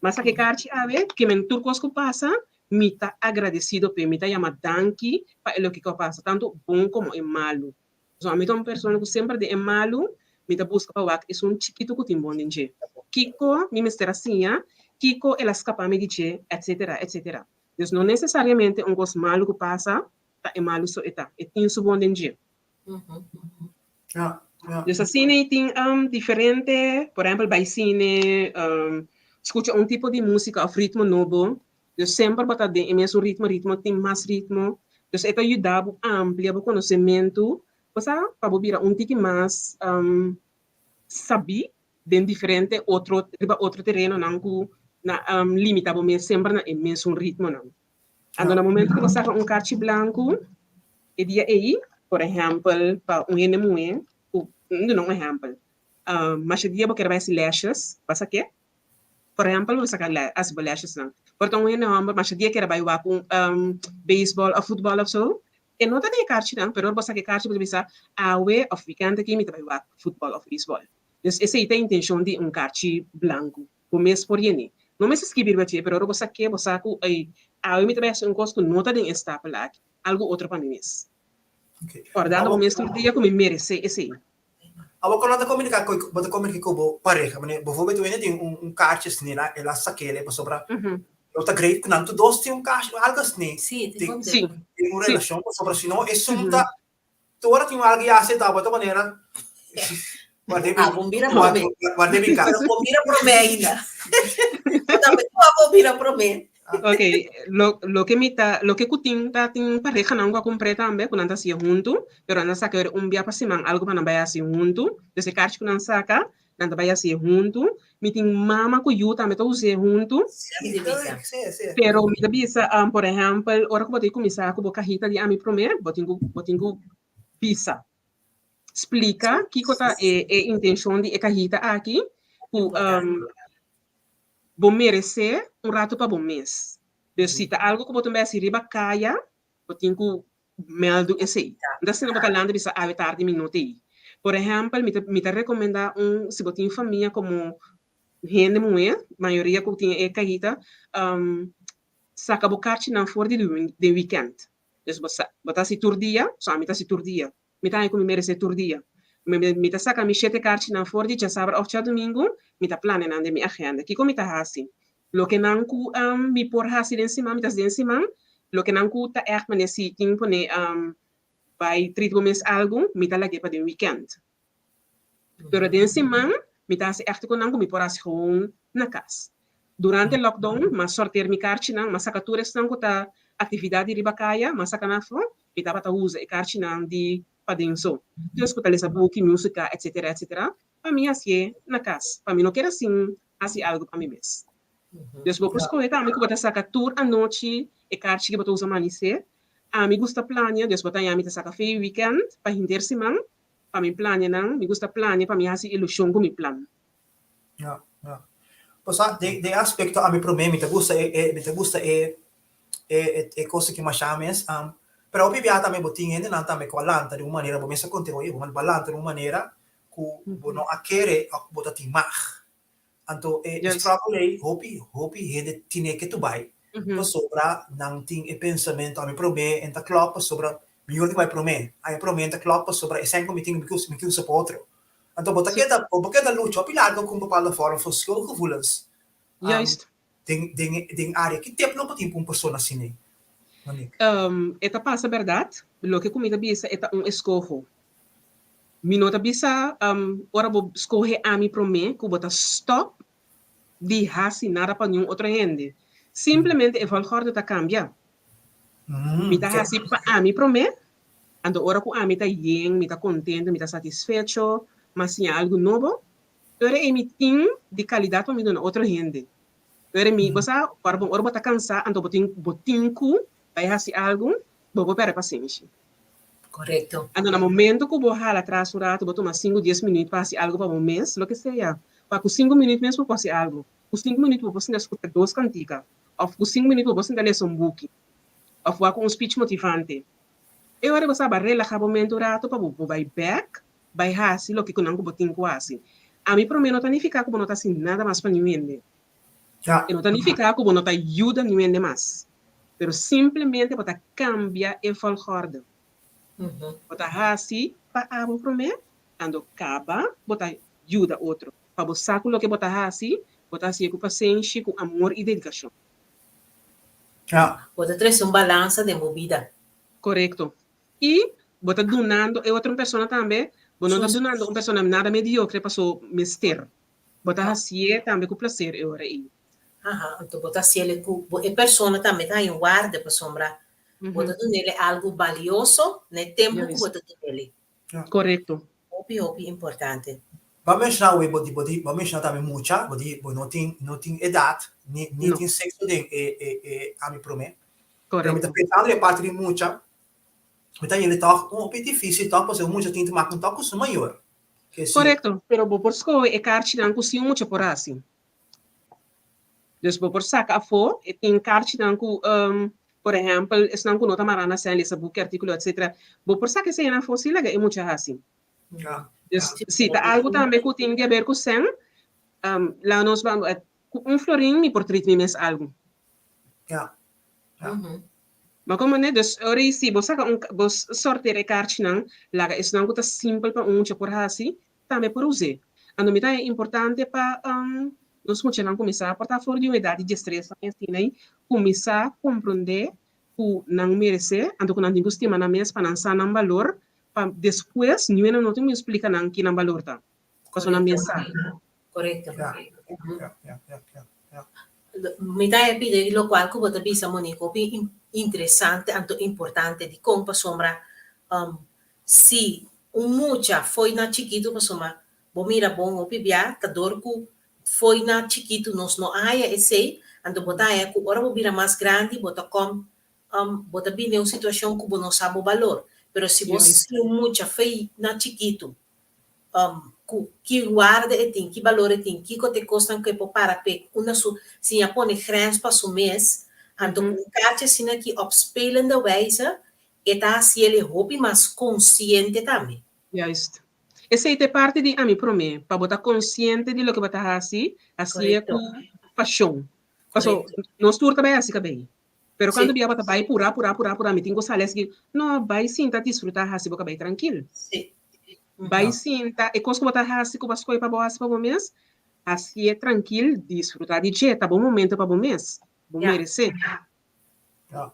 Mas aki karchi awe, ke men tur kos ku pasa, mi ta agradesido p'e, mi ta yama danki pa e loke ku a pasa, tantu bon komo e malu. Pasobra ami ta un persona ku semper den e malu, mi ta buska pa wak esun chikitu ku tin bon den dje. Kiko mi mester a siña, kiko el a skapa mi di dje, etsetera, etsetera. Dus no nesesariamente un kos malu ku pasa ta e malu so e ta, e tin su bon den dje. Dus asina ei tin diferente, por ehempel bai sine, skucha un tipo di músika òf ritmo nobo. Dus semper bo ta den e mesun ritmo, ritmo tin mas ritmo. Dus e ta yuda bo amplia bo konosementu, bo sa, pa bo bira un tiki mas sabí den diferente otro, riba otro terenonan ku na limita bo mes semper na e mesun ritmonan. Anto na momento ku bo saka un karchi blanku e dia ei, por ehèmpel pa un hende muhé ku, mi duna un ehèmpel, masha dia bo kere bai hasi lashes, bo a sak'é? Por ehèmpel bo saka hasi bo lashesnan. Por ta un hende hòmber masha dia kere bai wak un beisbòl òf futbòl òf so, e no ta den e karchinan, pero ora bo saka e karchi bo ta bisa awe òf wikènt aki mi ta bai wak futbòl òf beisbòl. Dus esei ta e intenshon di un karchi blanku. Bo mes por yeni. No mester skibi riba dje, pero ora bo sa ke, bo sa ku, ey, awe mi ta bai hasi un kos ku no ta den e stapel aki, algu otro pa mi mes. Kòrda bo mes tur dia ku mi meresé esei. Awor kon no ta komuniká ku, bo ta komuniká ku bo pareha? Manera, bijvoorbeeld wende tin un un karchi asina, el a el a sak'é pasobra lo ta great ku nan tur dos tin un karchi, algu asina. Sí, tin un relashon, pasobra si no esun ta Tur ora tin un algu yase ta bo ta manera Guarde Ah, bon bira promé. Guarde mi cas. Pero bon bira promé ainda. Tambe tu a bon bira promé. Ok, lo, lo que mi ta, lo que ku tin ta tin parejanan ku a kumpré tambe, ku nan ta hasié huntu, pero nan ta saka un bia pa siman algu pa nan bai hasi huntu. Dus e karchi ku nan saka, nan ta bai hasié huntu. Mi tin mama ku yu tambe ta us'é huntu. Sí, sí, sí, sí. Pero mi ta bisa, por ehèmpel, ora ku bo tin kuminsá ku bo kahita di ami promé, bo tin ku, bo tin ku bisa, splika kiko ta e, e intenshon di e kahita aki, ku bo meresé un ratu pa bo mes. Dus si ta algu ku bo ta hasi riba kaya, bo tin ku meldu esei. Nta asina bo ta lanta bisa awe tardi mi no ta ei. Por ehèmpel, mi ta mi ta rekomendá un si bo tin famia komo hende muhé, mayoria ku tin e kahita, saka bo karchinan for di den wikènt. Dus bo sa bo ta hasi tur dia, so ami ta hasi tur dia. Mi ta haña ku mi meresé tur dia. Mi mi ta saka mi shete karchinan for di djasabra òf djadumingu, mi ta plania nan den mi agenda. Kiko mi ta hasi? Loke nan ku mi por hasi den siman, mi ta hasi den siman. Loke nan ku ta ègt manera si tin pone bai treat bo mes algu, mi ta lag'é pa den wikènt. Pero den siman mi ta hasi ègt ku nan ku mi por hasi gewoon na kas. Durante lockdown m'a sorteer mi karchinan, m'a saka tur esnan ku ta aktividat di riba kaya, m'a saka nan afó, mi tabata usa e karchinan di paden so. Dus ku ta lesa buki, músika, etsetera, etsetera, pa mi hasié na kas, pa mi no keda sin hasi algu pa mi mes. Dus bo por skohe tambe ku bo ta saka tur anochi e karchi ku bo ta usa manisé. Ami gusta plania, dus bo ta haña mi ta saka fe wikènt pa henter siman pa mi planianan. Mi gusta plania pa mi hasi ilushon ku mi plan. Ja, ja. Pasobra den den e aspekto ami promé mi ta gusta e e mi ta gusta e e e kos aki masha mes. Pero hopi biaha tambe bo tin hendenan tambe ku a lanta di un manera, bo mes a konta oye bo a lanta di un manera ku bo no a kere òf ku bo ta tin mag. Anto e struggle ei hopi hopi hende tine ke tu bai pasobra nan tin e pensamentu ami promé en ta klòp pasobra mi yor tin bai promé, ami promé en ta klòp pasobra esei ku mi tin mi ke usa pa otro. Anto bo ta keda bo keda lucha hopi largo ku un bepaalde vorm van schuldgevoelens den den den área. Ki tep lo bo tin pa un persona asina ei, Monique? E ta pasa bèrdat, loke ku mi ta bisa e ta un eskoho. Mi no ta bisa ora bo skohe ami promé ku bo ta stòp. di hasi nada pa niun otro hende. Simplemente e volgorde ta kambia. Mi ta hasi pa ami promé, anto ora ku ami ta yen, mi ta kontento, mi ta satisfecho, m'a siña algu nobo, ora ei mi tin di kalidat pa mi duna otro hende. Ora mi, bo sa, ora bo ora bo ta kansá, anto bo tin bo tin ku bai hasi algu, bo por pèrdè pasenshi. Korekto. Anto na momento ku bo hala atras un ratu, bo tuma sinku, dies minüt pa hasi algu pa bo mes, loke sea, pa ku sinku minüt mes bo por hasi algu. Ku sinku minüt bo por sinta skucha dos kantika, òf ku sinku minüt bo por sinta lesa un buki, òf wak un speech motivante. E ora bo sa bo a relahá bo mente un ratu pa bo bo bai bèk bai hasi loke ku nan ku bo tin ku hasi. Ami promé no ta nifiká ku bo no ta hasi nada mas pa niun hende. E no ta nifiká ku bo no ta yuda niun hende mas. Pero simplemente bo ta kambia e volgorde. Bo ta hasi pa abo promé, ando kaba bo ta yuda otro. Pa bo sa ku loke bo ta hasi, bo ta hasié ku pasenshi, ku amor i dedikashon. Bo ta trese un balansa den bo bida. Korekto. I bo ta dunando e otro persona tambe, bo no ta dunando un persona nada mediocre paso mester. Bo ta hasié tambe ku placer e ora ei. Aha, anto bo ta hasiel ku bo e persona tambe ta haña un warde pasobra bo ta dunele algu balioso na e tempu ku bo ta dunele. Korekto. Hopi hopi importante. Bo a menshoná awe bo di bo di bo a menshoná tambe mucha, bo di bo no tin no tin edat ni ni tin sekso den e e e ami promé. Pero mi ta pensando e parti di mucha, mi ta yende tòg un hopi difísil tòg pasobra un mucha tin te mak un tòg ku su mayor. Ke si. Korekto, pero bo por skohe e karchinan ku si un mucha por hasi. Dus bo por saka afó, e tin karchinan ku, por ehèmpel, esnan ku no ta mará na sèn, lesa buki, artíkulo, etsetera. Bo por saka eseinan afó sin laga e mucha hasi. Dus si ta algu tambe ku tin di haber ku sèn, laga nos ban, ku un florin mi por treat mi mes algu. Ma komo ne? Dus ora i si bo saka un, bo sorteer e karchinan, laga esnan ku ta simpel pa un mucha por hasi, tambe por us'é. Anto mi ta haña importante pa nos muchanan kuminsá por ta for di un edat di diestres aña asina ei, kuminsá komprondé ku nan meresé, anto ku nan tin ku stima nan mes pa nan sa nan balor, pa despues niunan no tin ku splika nan ki nan balor ta, pasobra nan mes sa. Korekto. Mi ta haña pida di lokual ku bo ta bisa Monique hopi interesante anto importante dikon pasobra si un mucha fo'i na chikitu pasobra bo mira bon hopi bia ta dor ku fo'i na chikitu nos no a haña esei anto bo ta haña ku ora bo bira mas grandi bo ta kom bo ta bini den un situashon ku bo no sa bo balor pero si bo si un mucha fo'i na chikitu ku ki warda e tin, ki balor e tin, kiko ta e kosnan ku e por para p'e, unda su siña pone grens pa su mes, anto ku un karchi asina ki op spelende wijze e ta hasi el e hopi mas konsiente tambe. Juist. Esei ta e parti di ami promé, pa bo ta konsiente di loke bo ta hasi, hasié ku pashon. Paso nos tur ta bai hasi kabei. Pero cuando bia bo ta bai pura pura pura pura mi tin cu sali así no bai sinta disfruta haci bo cabey trankil. Bai sinta e cos cu bo ta haci cu bo a scoge pa bo haci pa bo mes hacié trankil disfruta di dje ta bo momento pa bo mes bo merece. Ya.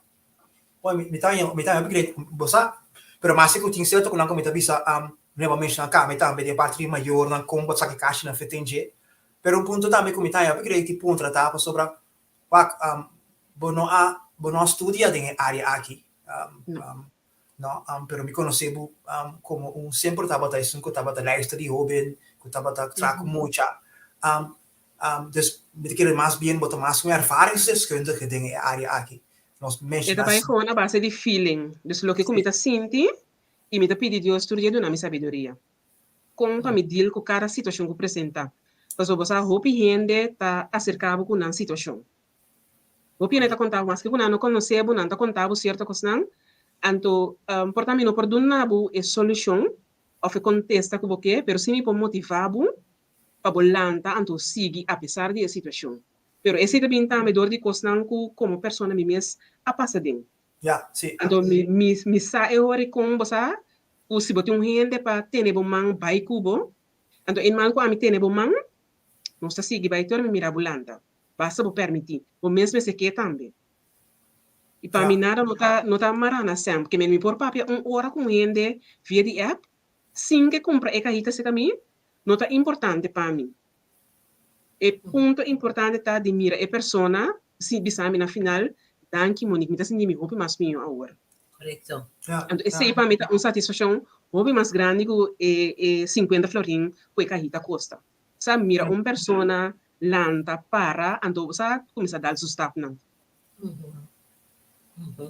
Bueno mi ta mi ta hopi bo sa pero mas cu tin cierto cu nan cu mi ta bisa mi a menciona cami tambe den parti di mayornan con bo ta saca e cashi nan fet'en dje pero un punto tambe cu mi ta hopi grei di puntra ta pasobra Wak, bo no a bo no a studia den e área aki, no, pero mi konosé bo komo un semper tabata esun ku tabata luister di hóben, ku tabata traha ku mucha. Dus mi ta kere mas bien bo ta mas un ervaringsdeskundige den e área aki. Nos E ta menshoná bai gewoon a base di feeling. Dus loke ku mi ta sinti i mi ta pidi Dios tur dia duna mi sabiduria. Kon pa mi deal ku kada situashon ku presentá. Pasobra bo sa hopi hende ta aserká bo ku nan situashon. Hopi hende ta konta bo maske ku nan no konosé bo, nan ta konta bo sierto kosnan, anto por ta mi no por duna bo e solushon òf e kontesta ku bo ke, pero sí mi por motivá bo pa bo lanta anto sigui apesar di e situashon. Pero esei ta bin tambe dor di kosnan ku komo persona mi mes a pasa den. Ya, sí. Anto mi mi mi sa e ora kon bo sa ku si bo tin un hende pa tene bo man bai ku bo, anto e man ku ami tene bo man, nos ta sigui bai te ora mi mira bo lanta. Basta bo permití. Bo mes mester ke tambe. I pa mi nada no ta no ta mará na sèn, p'ke mi por papia un ora ku un hende via di app sin ke kumpra e kahita serka mi, no ta importante pa mi. E punto importante ta di mira e persona si bisa mi na final, danki Monique, mi ta sinti mi hopi mas mihó awor. Korekto. Anto esei pa mi ta un satisfakshon hopi mas grandi ku e e sinkuenta florin ku e kahita kosta. Sa mira un persona lanta para anto bo sa kuminsá dal su stapnan.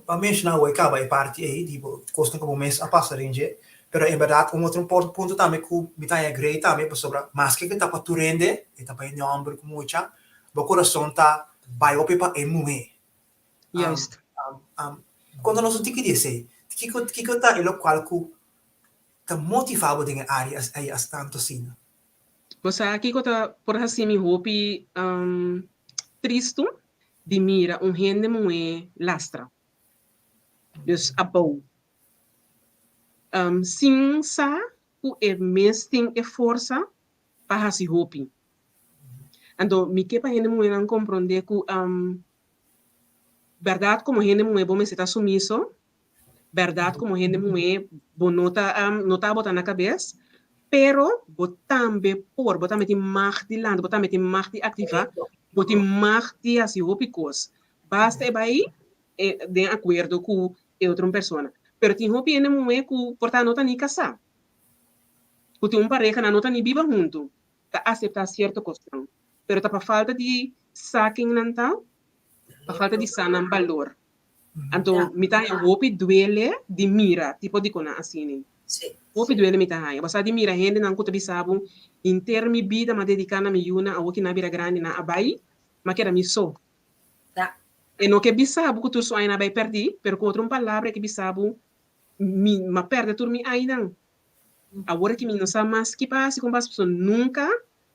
Pa menshoná awor e kaba e parti ei di bo kosnan ku bo mes a pasa den dje, pero en bèrdat un otro punto tambe ku mi ta haña grei tambe pasobra maske ku e ta pa tur hende, e ta pa hende hòmber ku mucha, bo kurason ta bai hopi pa e muhé. Juist. Konta nos un tiki di esei. Kiko kiko ta e lokual ku ta motivá bo den e área ei as tantu asina? Bo sa kiko ta por hasi mi hopi tristu? Di mira un hende muhé lastra, dus abou, sin sa ku e mes tin e forsa pa hasi hopi. Anto mi ke pa hende muhénan komprondé ku bèrdat komo hende muhé bo mester ta sumiso, bèrdat komo hende muhé bo no ta no ta bota na kabes, pero bo tambe por, bo tambe tin mag di lanta, bo tambe tin mag di aktivá, bo tin mag di hasi hopi kos. Basta e bai den akuerdo ku e otro persona. Pero tin hopi hende muhé ku por ta no ta ni kasá, ku tin un pareha nan no ta ni biba huntu, ta aseptá sierto kosnan, pero ta pa falta di sa ken nan ta, pa falta di sa nan balor. Anto mi ta haña hopi duele di mira tipo di konan asina. Hopi duele mi ta haña. Bo sa di mira hendenan ku ta bisa bo, henter mi bida m'a dediká na mi yunan, awor ki nan a bira grandi nan a bai, m'a keda mi so. E no ke bisa bo ku tur su añanan a bai pèrdí, pero ku otro un palabra e ke bisa bo, mi m'a pèrdè tur mi añanan. Awor ki mi no sa mas ki pa hasi kon pa hasi pasobra nunka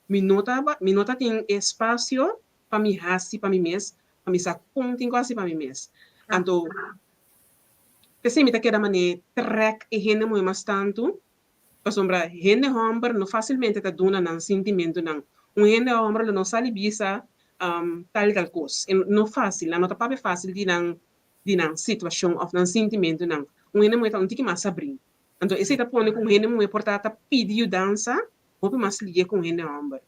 mi no ta mi no ta tin espasio pa mi hasi pa mi mes, pa mi sa kon tin ku hasi pa mi mes. Anto p'esei mi ta keda manera trèk e hende muhé mas tantu, pasobra hende hòmber no fásilmente ta duna nan sintimentunan. Un hende hòmber lo no sali bisa tal i tal kos. E no fásil, nan no ta papia fásil di nan di nan situashon òf nan sintimentunan. Un hende muhé ta un tiki mas sabrí. Anto esei ta pone ku un hende muhé por ta ta pidi yudansa hopi mas lié ku un hende hòmber.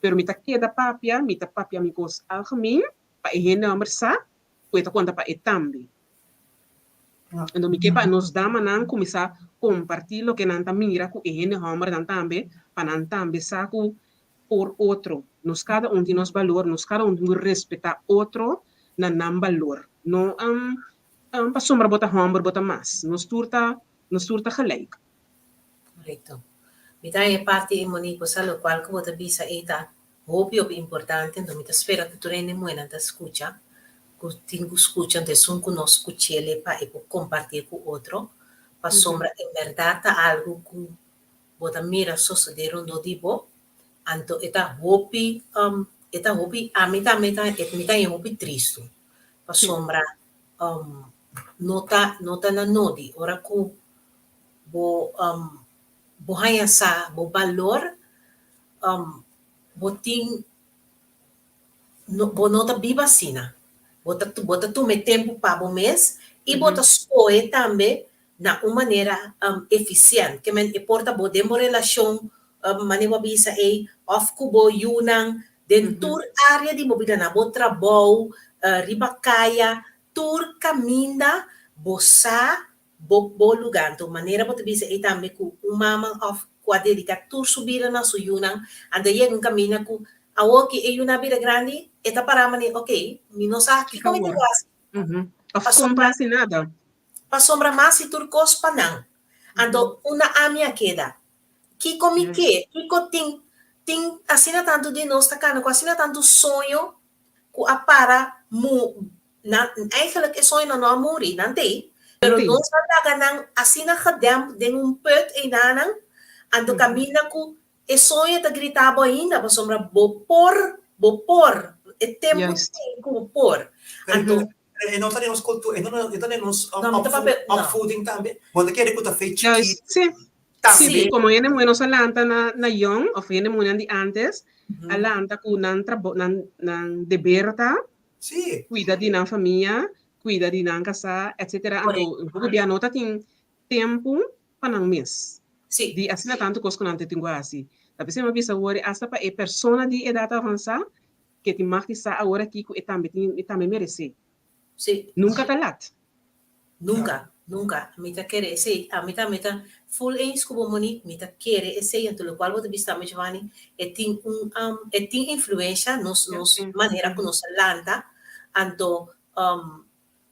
Pero mi ta keda papia, mi ta papia mi kos algemeen pa e hende hòmber sa ku e ta konta pa e tambe. Anto mi ke pa nos damanan kuminsá kompartí loke nan ta mira ku e hende hòmbernan tambe, pa nan tambe sa ku por otro. Nos kada un tin nos balor, nos kada un tin ku respetá otro na nan balor. No pasobra bo ta hòmber bo ta mas. Nos tur ta nos tur ta gelijk. Korekto. Mi ta haña e parti ei Monique, bo sa lokual ku bo ta bisa ei ta hopi hopi importante, anto mi ta spera ku tur hende muhénan ta skucha, ku tin ku skucha, anto esun ku no skuch'el e pa e por kompartié ku otro, pasobra en bèrdat ta algu ku bo ta mira sosodé rondó di bo, anto e ta hopi e ta hopi ami tambe ta mi ta haña hopi tristu, pasobra no ta no ta na nodi ora ku bo bo haña sa bo balor, bo tin bo no ta biba asina. Bo ta bo ta tuma e tempu pa bo mes i bo ta skohe tambe na un manera efisiènt. Ke men e por ta bo den bo relashon manera bo a bisa ei òf ku bo yunan den tur área di bo bida, na bo trabou, riba kaya, tur kaminda bo sa bo bo luga. Anto manera bo ta bisa ei tambe ku un mama òf ku a dediká tur su bida na su yunan, anto e yega un kaminda ku awor ki e yunan a bira grandi, e ta pará manera, ok, mi no sa kiko mi tin ku hasi. Òf kon pa hasi nada. Pasobra mas si tur kos pa nan. Anto unda ami a keda? Kiko mi ke? Kiko tin? Tin asina tantu di nos ta kana ku asina tantu soño ku a para mu Nan, eigenlijk e soñonan no a muri, nan t'ei, pero nos a laga nan asina gedempt den un put einanan, anto kaminda ku e soño ta grita bo ainda, pasobra bo por, bo por, e tempu t'ei ku bo por. Anto. E no ta den nos kultura, e no ta den nos opvoeding tambe. Bo ta kere ku ta fe chikito. Sí, sí, komo hende muhé nos a lanta na yòn, òf hende muhénan di ántes a lanta ku nan trabou, nan deber ta Sí. Cuida di nan famia, cuida di nan casá, etcetera. Anto, un poco bia no ta tin tempo pa nan mes. Sí. Di asina tanto cos cu nan ta tin cu haci. Ta p'esei mi a bisa awor hasta pa e persona di edat avansá ke tin mag di sa awor aki ku e tambe tin e tambe meresé. Sí. Nunka ta lat. Nunka, nunka. Mi ta kere esei. Ami tambe ta full eens ku bo Monique, mi ta kere esei anto lokual bo ta bisa tambe Giovanni, e tin un e tin influensha nos nos manera ku nos a lanta, anto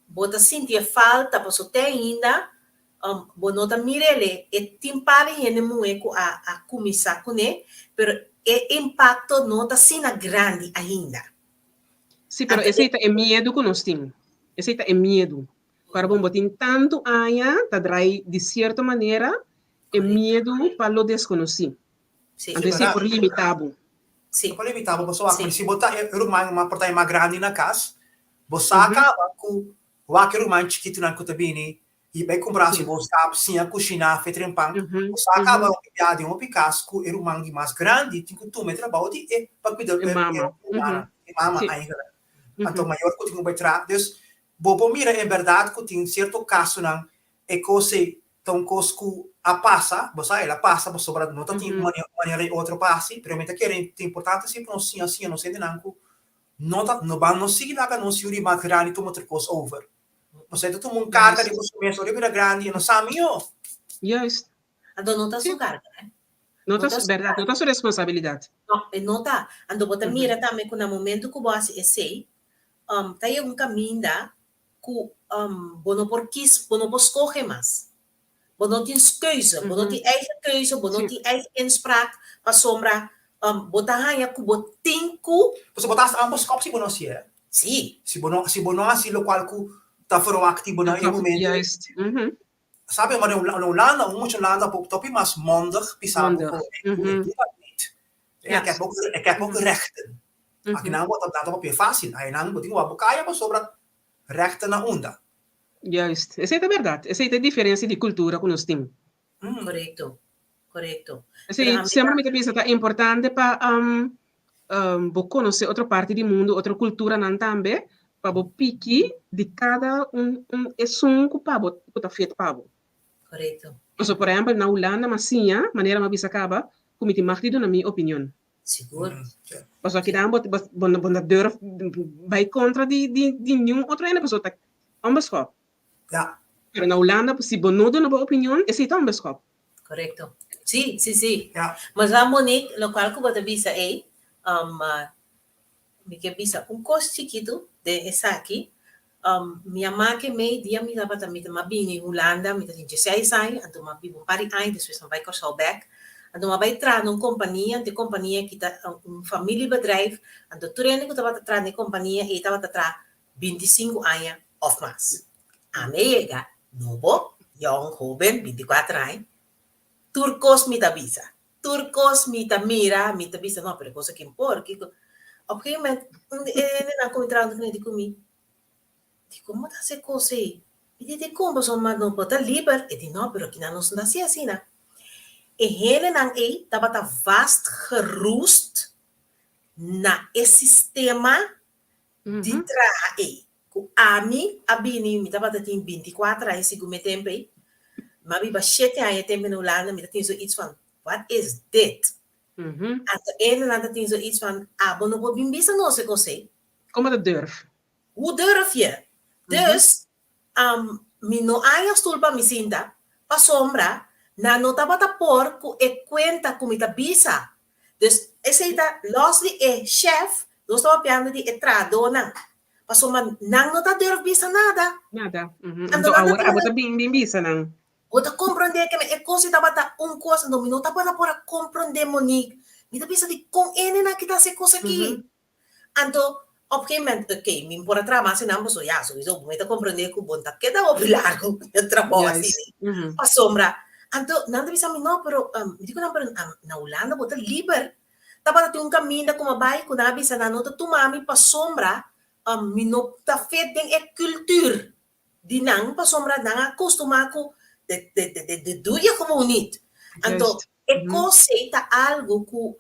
bo ta sinti e falta paso te ainda bo no ta mir'el e tin par di hende muhé ku a a kuminsá kuné pero e impakto no ta asina grandi ainda. Sí, pero esei ta e miedu ku nos tin. Esei ta e miedu. Para bon bo tin tantu aña ta drai di sierto manera e miedu pa lo deskonosí. Sí. Anto esei por limitá bo. Sí. Por limitá bo pasobra Sí. si bo ta e ruman mas por ta e mas grandi na kas, bo sa kaba ku wak e ruman chikitunan ku ta bini i bai kumpra si bo sa siña kushiná fe trempan, bo sa kaba hopi bia den hopi kas ku e ruman di mas grandi tin ku tuma e trabou di e pa kuida E e mama. rumannan, e mama Sí. eigenlijk. Anto mayor ku tin ku bai traha. Dus bo por mira en bèrdat ku tin sierto kasonan e kos ei ta un kos ku a pasa, bo sa el a pasa pasobra no ta tin un manera i otro pa hasi, pero mi ta kere ta importante si pa nos siña siña nos hendenan ku no ta no ban no sigui laga nos yu di mas grandi tuma tur kos over. Pasobra e ta tuma un karga riba su mes ora e bira grandi e no sa mihó. Juist. Anto no ta su karga, hè? No ta su, bèrdat, no ta su responsabilidat. No, e no ta. Anto bo ta mira tambe ku na momento ku bo hasi esei, ta yega un kaminda ku bo no por kis, bo no por skohe mas. Bo no tin keuze, bo no tin eigen keuze, bo no tin eigen inspraak, pasobra bo ta haña ku bo tin ku. Pasobra bo ta hasta ambos kòp si bo no hasié. Sí. Si bo no, si bo no hasi lokual ku ta verwakt di bo na e momento. Juist. Sabi, maar na Hulanda, un mucha Hulanda ta hopi mas mondig bisa bo ku e doe dat niet. Ik heb ook, ik heb ook rechten. Akinan bo ta, nan ta papia fácil. Ayanan bo tin ku wak bo kaya pasobra Rechten na unda? Juist. Esei ta bèrdat. Esei ta e diferensia di kultura ku nos tin. Korekto. Korekto. Esei semper mi ta bisa ta importante pa bo konosé otro parti di mundu, otro kulturanan tambe, pa bo piki di kada un un esun ku pa bo ku ta fit pa bo. Korekto. Pasobra por ehèmpel na Hulanda mi a siña, manera mi a bisa kaba, ku mi tin mag di duna mi opinion. Sigur. Pasobra kinan bo bo bo no durf bai kontra di di di niun otro hende pasobra ta onbeskop. Ja. Pero na Hulanda si bo no duna bo opinion esei ta onbeskop. Korekto. Sí, sí, sí. Ja. Mas la Monique, lokual ku bo ta bisa ei, mi ke bisa un kos chikitu den esaki. Mi a make mei dia mi tabata mi ta bini Hulanda mi ta tin dieseis aña anto mi a biba un par di aña despues mi a bai Kòrsou bèk anto mi a bai traha na un kompania anto e kompania aki ta un familiebedrijf anto tur hende ku tabata traha na e kompania ei tabata traha 25 aña òf mas. Ami a yega nobo yòn hoben 24 aña tur kos mi ta bisa Tur kos mi ta mira, mi ta bisa, no, pero e kos aki por, kiko. Op gegeven moment, un di e hendenan ku mi traha huntu kuné di ku mi, Dikon bo ta hasi e kos ei? Mi di, Dikon? Pasobra ma no bo ta liber. E di, No, pero kinan nos no ta hasi asina. E hendenan ei tabata vastgeroest na e sistema di traha ei. Ku ami a bini, mi tabata tin 24 aña segun mi tempu ei. Mi a biba shete aña e tempu na Hulanda, mi ta tin zoiets van, wat is dit? Anto hendenan ta tin zoiets van, abo no por bin bisa nos e kos ei. Kon bo ta durf? Hoe durf je? Dus, mi no haña stul pa mi sinta, pasobra nan no tabata por ku e kuenta ku mi ta bisa. Dus, esei ta los di e shef, nos ta papiando di e trahadónan. Pasobra nan no ta durf bisa nada. Nada. Anto awor abo ta bin bin bisa nan. Bo ta komprondé ke e kos ei tabata un kos, anto mi no tabata por a komprondé Monique. Mi ta bisa di kon hendenan ki ta hasi e kos aki. Anto op geen moment, oké, mi por a traha mas einan pasobra ya, souiso bo mi ta komprondé ku bo no ta keda hopi largu den trabou asina. Pasobra, anto nan ta bisa mi no, pero mi di ku nan, pero na Hulanda bo ta liber. Tabata tin un kaminda ku mi a bai ku nan a bisa nan no ta tuma mi pasobra mi no ta fit den e kultur di nan pasobra nan a kustumá ku de de de de doe je gewoon niet. Anto e kos ei ta algu ku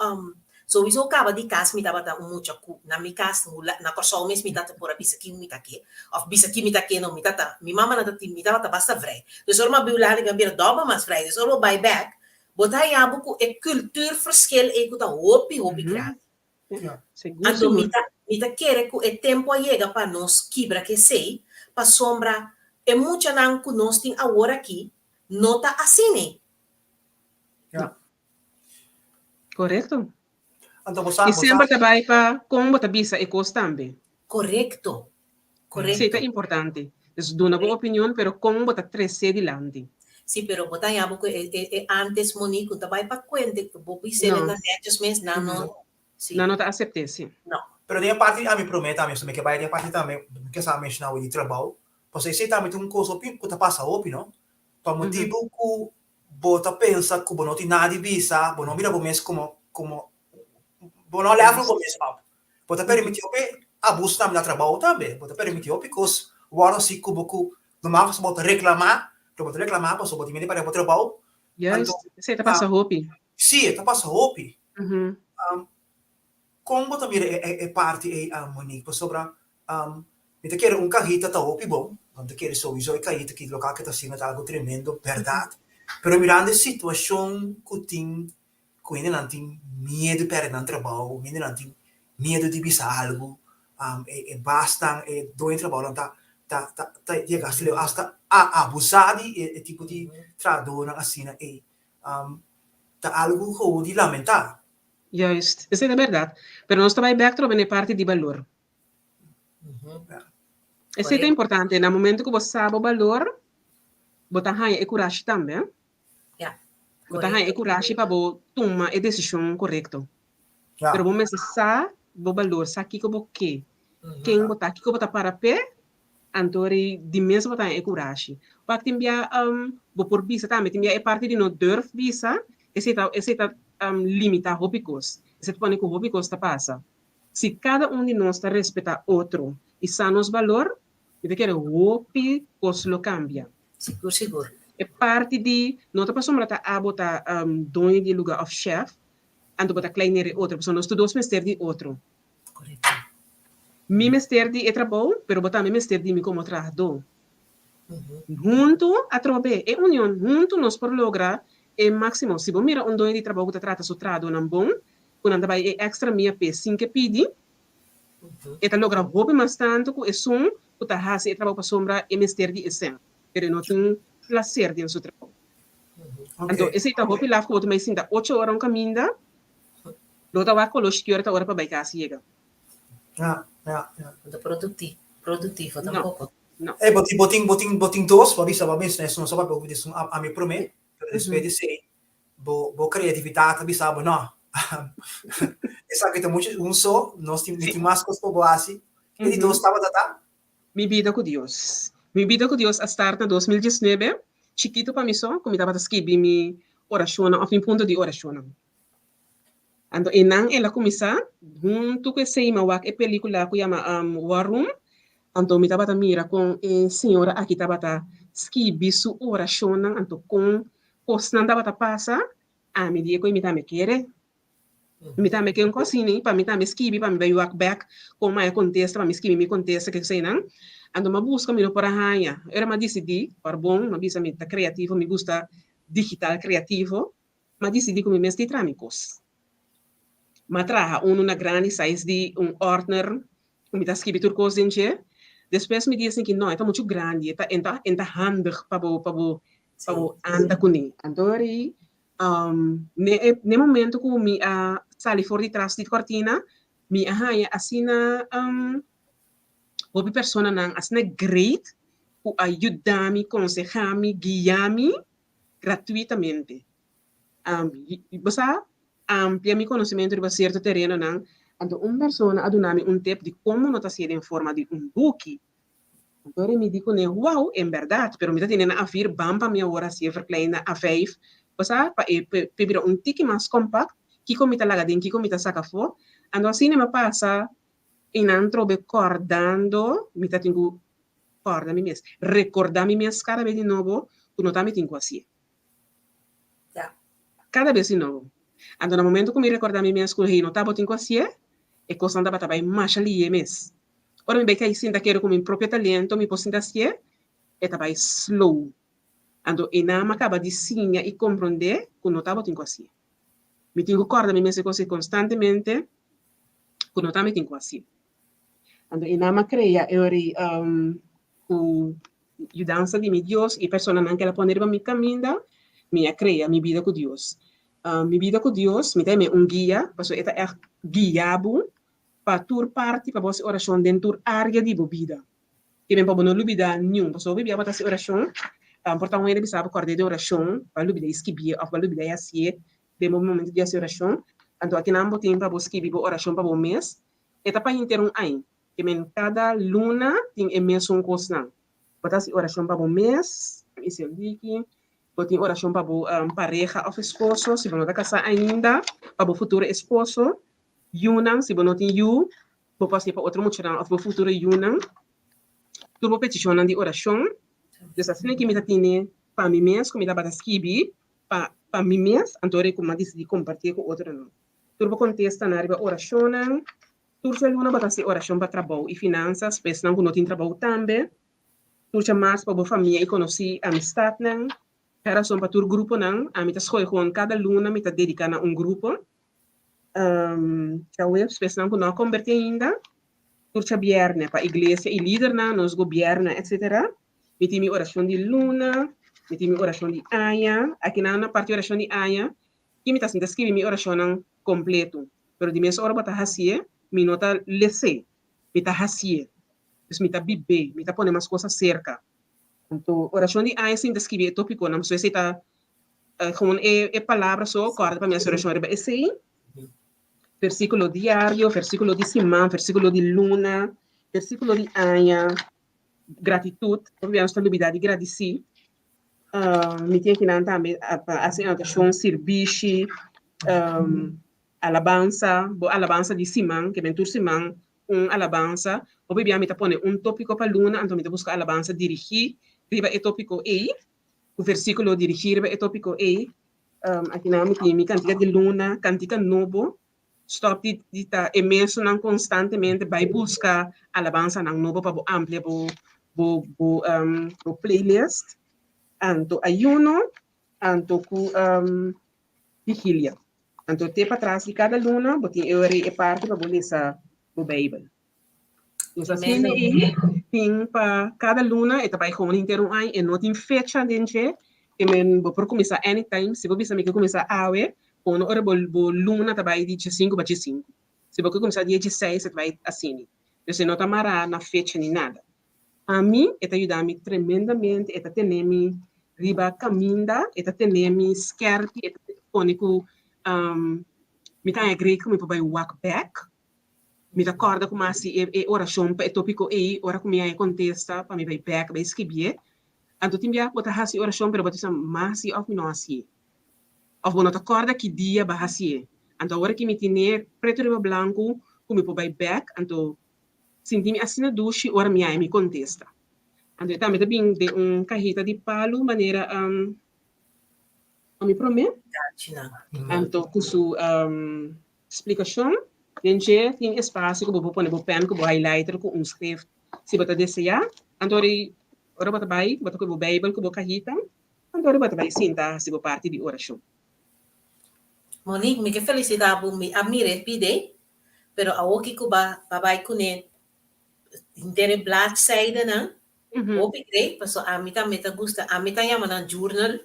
souiso kaba di kas mi tabata un mucha ku na mi kas na Kòrsou mes mi tata por a bisa ki mi ta ke òf bisa ki mi ta ke no mi tata mi mama nan ta tin mi tabata basta vrij dus ora mi a biu lari mi a bira dòbel mas vrij dus ora bo bai bèk. Bo ta haña bo ku e cultuurverschil ei ku ta hopi hopi grandi. Sigur, Anto mi sigur. ta mi ta kere ku e tempu a yega pa nos kibra ku esei, pasobra e muchanan ku nos tin awor aki no ta asina. Ja. Korekto. Anto bo sa, I bo sa. semper ta bai pa kon bo ta bisa e kos tambe. Korekto. Esei ta Korekto. importante. Dus duna bo opinion, pero kon bo ta tres'é dilanti. Sí, pero bo ta haña bo ku e e e antes Monique ku ta bai pa kuente ku bo bis'é No. na netjes mes, nan no, sí. Nan no ta asept'é, sí. No. Pero den e parti di ami promé tambe, so mi ke bai den e parti tambe, mi ke sa menshoná awe di trabou, pasobra esei tambe ta un kos hopi ku ta pasa hopi, no? Pa motibu ku bo ta pensa ku bo no tin nada di bisa, bo no mira bo mes komo komo bo no level bo mes op. Bo ta permití hopi abuso tambe na trabou tambe. Bo ta permití hopi kos wòrdu hasi ku bo ku normal pasobra bo ta reklamá, pero bo ta reklamá pasobra bo tin miedu di pèrdè bo trabou. Juist, Anto, esei ta pasa hopi. Sí, e ta pasa hopi. Kon bo ta mira e parti ei, Monique? Pasobra mi ta kere un kahita ta hopi bon, mi ta kere souiso e kahita ki lokal ke ta asina ta algu tremendo, bèrdat. Pero mirando e situashon ku tin, ku hendenan tin miedu pèrdè nan trabou, hendenan tin miedu di bisa algu, e basnan, e doño di trabounan ta ta ta yega hasta leu hasta a abusá di e tipo di trahadónan asina ei. Ta algu gewoon di lamentá. Juist, esei ta bèrdat. Pero nos ta bai bèk trobe na e parti di balor. Esei ta importante. Na momento ku bo sa bo balor, bo ta haña e kurashi tambe. Bo ta haña e kurashi pa bo tuma e desishon korekto. Pero bo mester sa bo balor, sa kiko bo ke, ken bo ta, kiko bo ta para p'e, anto ri di mes bo ta haña e kurashi. Wak tin bia bo por bisa tambe, tin bia e parti di no durf bisa, esei ta esei ta limita hopi kos. Esei ta pone ku hopi kos ta pasa. Si kada un di nos ta respetá otro i sa nos balor, mi ta kere hopi kos lo kambia. Sigur, sigur. E parti di no ta pasobra ta abo ta doño di e lugá òf shèf, anto bo ta kleinera e otro, pasobra nos tur dos mester di otro. Korekto. Mi mester di e trabou, pero bo tambe mester di mi komo trahadó. Huntu atrobe, e union, huntu nos por logra e máksimo. Si bo mira un doño di trabou ku ta trata su trahadónan bon, ku nan ta bai e extra mia p'e sin ke pidi, e ta logra hopi mas tantu ku esun ku ta hasi e trabou pasobra e mester di e sèn, pero e no tin plaser den su trabou. Anto esei ta hopi laf ku bo ta bai sinta ocho ora un kaminda, lo ta wak kolo skior ta ora pa bai kas yega. Ja, ja, ja. No ta produktivo tampoko. No. Ey, bo tin, bo tin, bo tin, bo tin dos, bo a bisa, bo a menshoná esun, so papia hopi di esun ami promé, pero despues di esei Bo bo creatividad ta bisa bo no. Esaki ta mucho un so, nos tin mi tin mas cos pa bo haci. E di dos tabata ta? Mi bida cu Dios. Mi bida cu Dios a start na 2019, chikito pa mi so, cu mi tabata skibi mi oracionnan of mi punto di oracionnan. Anto einan el a cuminsa, hunto cu esey mi a wak e pelicula cu yama War Room, anto mi tabata mira con e señora aki tabata skibi su oracionnan, anto con Kosnan tabata pasa, ami di e ku mi tambe kere. Mi tambe ke un kos asini, pa mi tambe skibi, pa mi bai wak bek kon mi a kontesta, pa mi skibi mi kontesta, ke koseinan. Anto mi a buska, mi no por a haña. Ora mi a disidí, ora bon, mi a bisa mi ta kreativo, mi gusta digital kreativo, mi a disidí ku mi mes tin traha mi kos. Mi a traha unu na grandi size di un ordner Mi ta skibi tur kos den dje. Despues mi di esaki, no, e ta muchu grandi, e ta e ta e ta handig pa bo pa bo pa bo anda kuné. Anto ori ne e ne momento ku mi a sali for di tras di kortina, mi a haña asina hopi personanan asina great ku a yuda mi, konsehá mi, guia mi gratuitamente. Bo sa, amplia mi konosementu riba sierto terenonan, anto un persona a duna mi un tip di komo no ta hasié den forma di un buki. Anto ora mi di kuné, Wow, en bèrdat, pero mi ta tene na A4, ban pa mi awor hasié verklein na A5, bo sa, pa e pa e bira un tiki mas kompakt, kiko mi ta laga den, kiko mi ta saka afó. Anto asina mi a pasa i nan trobe kòrdando, mi ta tin ku kòrda mi mes, rekordá mi mes kada bes di nobo ku no ta mi tin ku hasié. Ya. Kada bes di nobo. Anto na momento ku mi rekordá mi mes ku hey no tabatin ku hasié, e kosnan tabata bai masha lié mes. Ora mi bai kai sinta kere ku mi propio talento mi por sinta hasié, e ta bai slow. Anto einan mi a kaba di siña i komprondé ku no tabatin ku hasié. Mi tin ku kòrda mi mes e kos ei konstantemente ku no ta mi tin ku hasié. Anto einan mi a krea e ora ei ku yudansa di mi Dios i personanan ku el a pone riba mi kaminda, mi a krea mi bida ku Dios. Mi bida ku Dios, mi ta him'é un guia, pasobra e ta ègt guia bo pa tur parti, pa bo hasi orashon den tur área di bo bida. Ke men pa bo no lubidá niun. Pasobra hopi bia bo ta hasi orashon, por ta un hende bisa bo kòrd'é den orashon, bo a lubidá i skibié òf bo a lubidá i hasié den bo momento di hasi orashon. Anto akinan bo tin pa bo skibi bo orashon pa bo mes. E ta pa henter un aña. Ke men kada luna tin e mesun kosnan. Bo ta hasi orashon pa bo mes, mi Liki, bo tin orashon pa bo pareha òf esposo, si bo no ta kasá ainda, pa bo futuro esposo, yunan, si bo no tin yu, bo por hasié pa otro muchanan òf bo futuro yunan, tur bo petishonnan di orashon. Dus asina ki mi ta tene pa mi mes ku mi tabata skibi pa pa mi mes, anto ora ku mi a disidí kompartié ku otronan. Tur bo kontestanan riba orashonnan. Tur djaluna bo ta hasi orashon pa trabou i finansas, pa esnan ku no tin trabou tambe. Tur djamars pa bo famia i konosí, amistatnan. E rason pa tur gruponan, ami ta skohe gewoon kada luna mi ta dediká na un grupo. Djaweps pa esnan ku no a kombertí ainda. Tur djabièrnè pa iglesia i lidernan, nos gobièrnu etsetera. Mi tin mi orashon di luna, mi tin mi orashon di aña. Akinan na parti orashon di aña, Ki mi ta sinta skibi mi orashonnan kompletu, pero di mes ora bo ta hasié, mi no ta les'é, mi ta hasié. Dus mi ta bib'é, mi ta pone mas kos aserka. Anto orashon di aña sinta skibi e topikonan, pasobra esei ta gewoon e e palabra so, kòrda pa mi hasi orashon riba esei. Versíkulo diario, versíkulo di siman, versíkulo di luna, versíkulo di aña, gratitut, hopi bia nos ta lubidá di gradisí. Mi tin akinan tambe pa hasi anotashon, sirbishi, alabansa, bo alabansa di siman, ke ben tur siman un alabansa. Hopi bia mi ta pone un topiko pa luna, anto mi ta buska alabansa dirigí riba e topiko ei, ku versíkulo dirigí riba e topiko ei. Akinan mi tin mi kantika di luna, kantika nobo, Stop di di ta e mesunnan konstantemente bai buska alabansanan nobo pa bo amplia bo bo bo bo playlist. Anto ayuno, anto ku vigilia. Anto te patras di kada luna bo tin e ora e parti pa bo lesa bo Beibel. Nos asina ei tin pa kada luna e ta bai gewoon henter un aña e no tin fecha den dje ke men bo por kuminsá anytime si bo bisa mi ke kuminsá awe kono ora bo bo luna ta bai di diesinku pa diesinku si bo ke kuminsá dia dieseis e ta bai asina dus e no ta mará na fecha ni nada ami e ta yuda mi tremendamente e ta tene mi riba kaminda e ta tene mi skèrpi e ta pone ku mi ta haña great ku mi por bai wak bèk. Mi ta kòrda ku mi a hasi e orashon pa e tópiko ei, ora ku mi haña kontesta pa mi bai bèk bai skibié. Anto tin bia ku bo ta hasi orashon pero bo ta bisa, M'a hasi òf mi no hasié? Òf bo no ta kòrda ki dia bo a hasié. Anto awor ki mi tine pretu riba blanku ku mi por bai bèk, anto sinti mi asina dushi ora mi haña mi kontesta. Anto e tambe ta bin den un kahita di palu manera mi promé. Anto ku su Splikashon, Den dje tin espasio ku bo por pone bo pèn ku bo highlighter ku un skrift si bo ta deseá. Anto ora ora bo ta bai bo ta kohe bo beibel ku bo kahita, anto ora bo ta bai sinta hasi bo parti di orashon. Monique, mi ke felisitá bo, mi a mira e pide, pero awoki ku ba ba bai kuné henter e bladzijdenan, hopi great, pasobra ami tambe ta gusta, ami ta yama nan journal.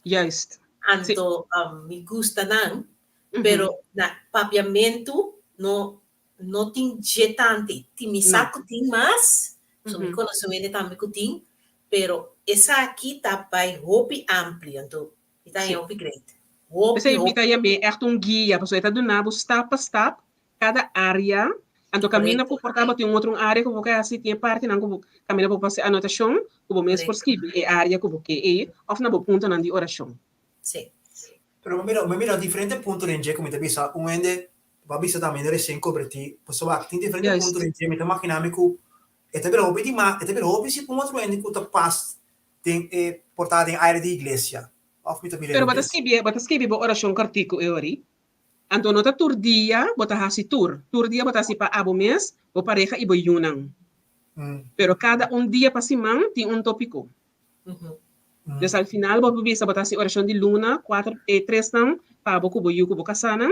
Juist. Anto mi gusta nan, Pero na papiamentu no no tin dje tante. Tin mi sa ku tin mas, so mi konosé un hende tambe ku tin, pero esaki ta bai hopi amplio, anto mi ta haña hopi great. Hopi, P'esei mi hopi. ta yam'é ègt un guia, pasobra e ta duna bo stap pa stap kada área, anto kaminda ku por ta bo tin un otro un área ku bo ke hasi, tin e partinan ku bo kaminda bo por hasi anotashon ku bo mes por skibi e área ku bo ke ei òf na bo puntonan di orashon. Sí. Pero mi mira, mi mira diferente punto den dje ku mi ta bisa un hende bo a bisa tambe hende resien kobertí, pasobra wak tin diferente punto den dje, mi ta magina mi ku e ta bira hopi di mas, e ta bira hopi si pa un otro hende ku ta pas den e por ta den aire di iglesia, òf mi ta mira Pero bo ta robes? skibi, bo ta skibi bo orashon kòrtiku e ori. Anto no ta tur dia bo ta hasi tur. Tur dia bo ta hasi pa abo mes, bo pareha i bo yunan. Pero kada un dia pa siman tin un topiko. Dus al final bo por bisa bo ta hasi orashon di luna, kuater e tresnan pa bo ku bo yu ku bo kasánan,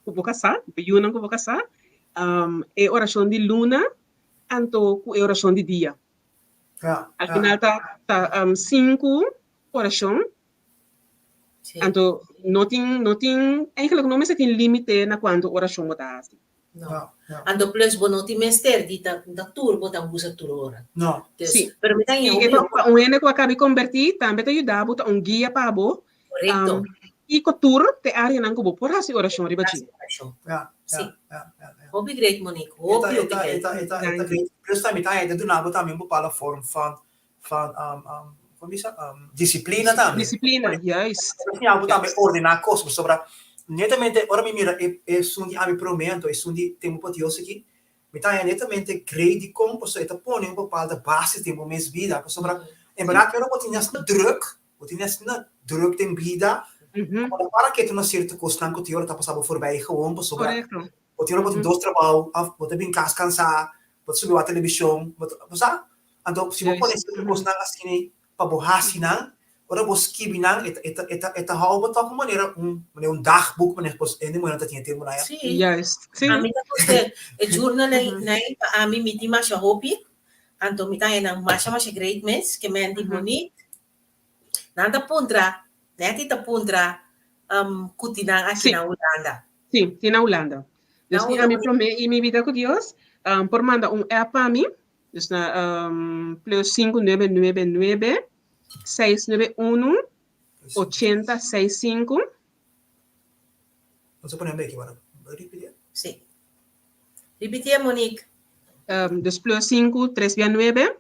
ku bo kasá, bo yunan ku bo kasá, e orashon di luna anto ku e orashon di dia. Al final ta ta sinku orashon. Anto no tin no tin eigenlijk no mester tin limite na kuantu orashon bo ta hasi. No. Anto plus bo no tin mester di ta ta tur bo ta usa tur ora. No. Dus, Sí. pero mi ta I haña e hopi ta pa un hende ku a kabi kombertí tambe ta yuda bo, ta un guia pa bo. Korekto. Kiko tur te areanan ku bo por hasi orashon riba dje. Hasi orashon. Ja, Sí. ja, ja, ja, ja. Hopi great Monique, E ta, hopi e hopi ta, e great. ta, e ta, e ta Danki. great. Plus tambe ta haña ta duna bo tambe un bepaalde vorm van, van, kon bisa, disiplina tambe. Disiplina, juist. Ta siña bo tambe ordená kos, pasobra netamente ora mi mira e esun di ami promé anto esun di Tempu pa Dios aki, mi ta haña netamente grei dikon pasobra e ta pone un bepaalde base den bo mes bida, pasobra en bèrdat ora bo tin asina drùk, bo tin asina drùk den bida, bo ta para ketu na sierto kosnan ku tin ora ta pasa bo forbij gewoon pasobra bo tin ora bo tin dos trabou òf bo ta bin kas kansá, bo ta subi wak televishon, bo ta, bo sa? Anto si bo pone sierto kosnan asina pa bo hasi nan, ora bo skibi nan e ta e ta e ta e ta hou bo tòg un manera un manera un dagboek manera bos hende muhernan ta tin e tempu nan ya. Sí. Juist, sí. Ami ta gusta e journaling nei pa ami mi tin masha hopi, anto mi ta haña nan masha masha great mes, ke men di Monique. Nan ta puntra, Netty ta puntra ku tin nan aki Sí. na Hulanda. Sí, tin na Hulanda. Dus Na mi unda ami Monique? promé i mi bida ku Dios por manda un app pa mi. Dus na plus 5999 691 8065. Nos a pone un beki para ripitié. Sí. Ripitié, Monique. Dus plus 5 3 bia 9.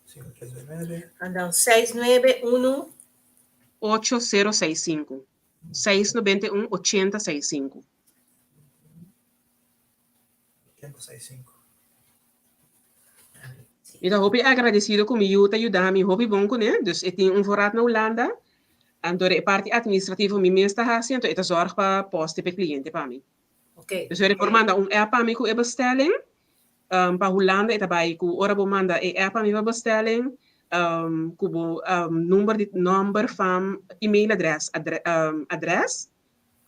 5 3 bia 9. En dan 6 9 1. 8065. 691 8065. Mi ta hopi agradecido cu mi yu ta yuda mi hopi bon cune, dus e tin un voorraad na Hulanda, anto e parti administrativo mi mes ta haci, anto e ta zorg pa poste p'e cliente pa mi. Dus e por manda un app pa mi cu e bestelling, pa Hulanda e ta bay cu ora bo manda e app pa mi pa bestelling, cu bo number di nomber, fam, e-mailadres, adres,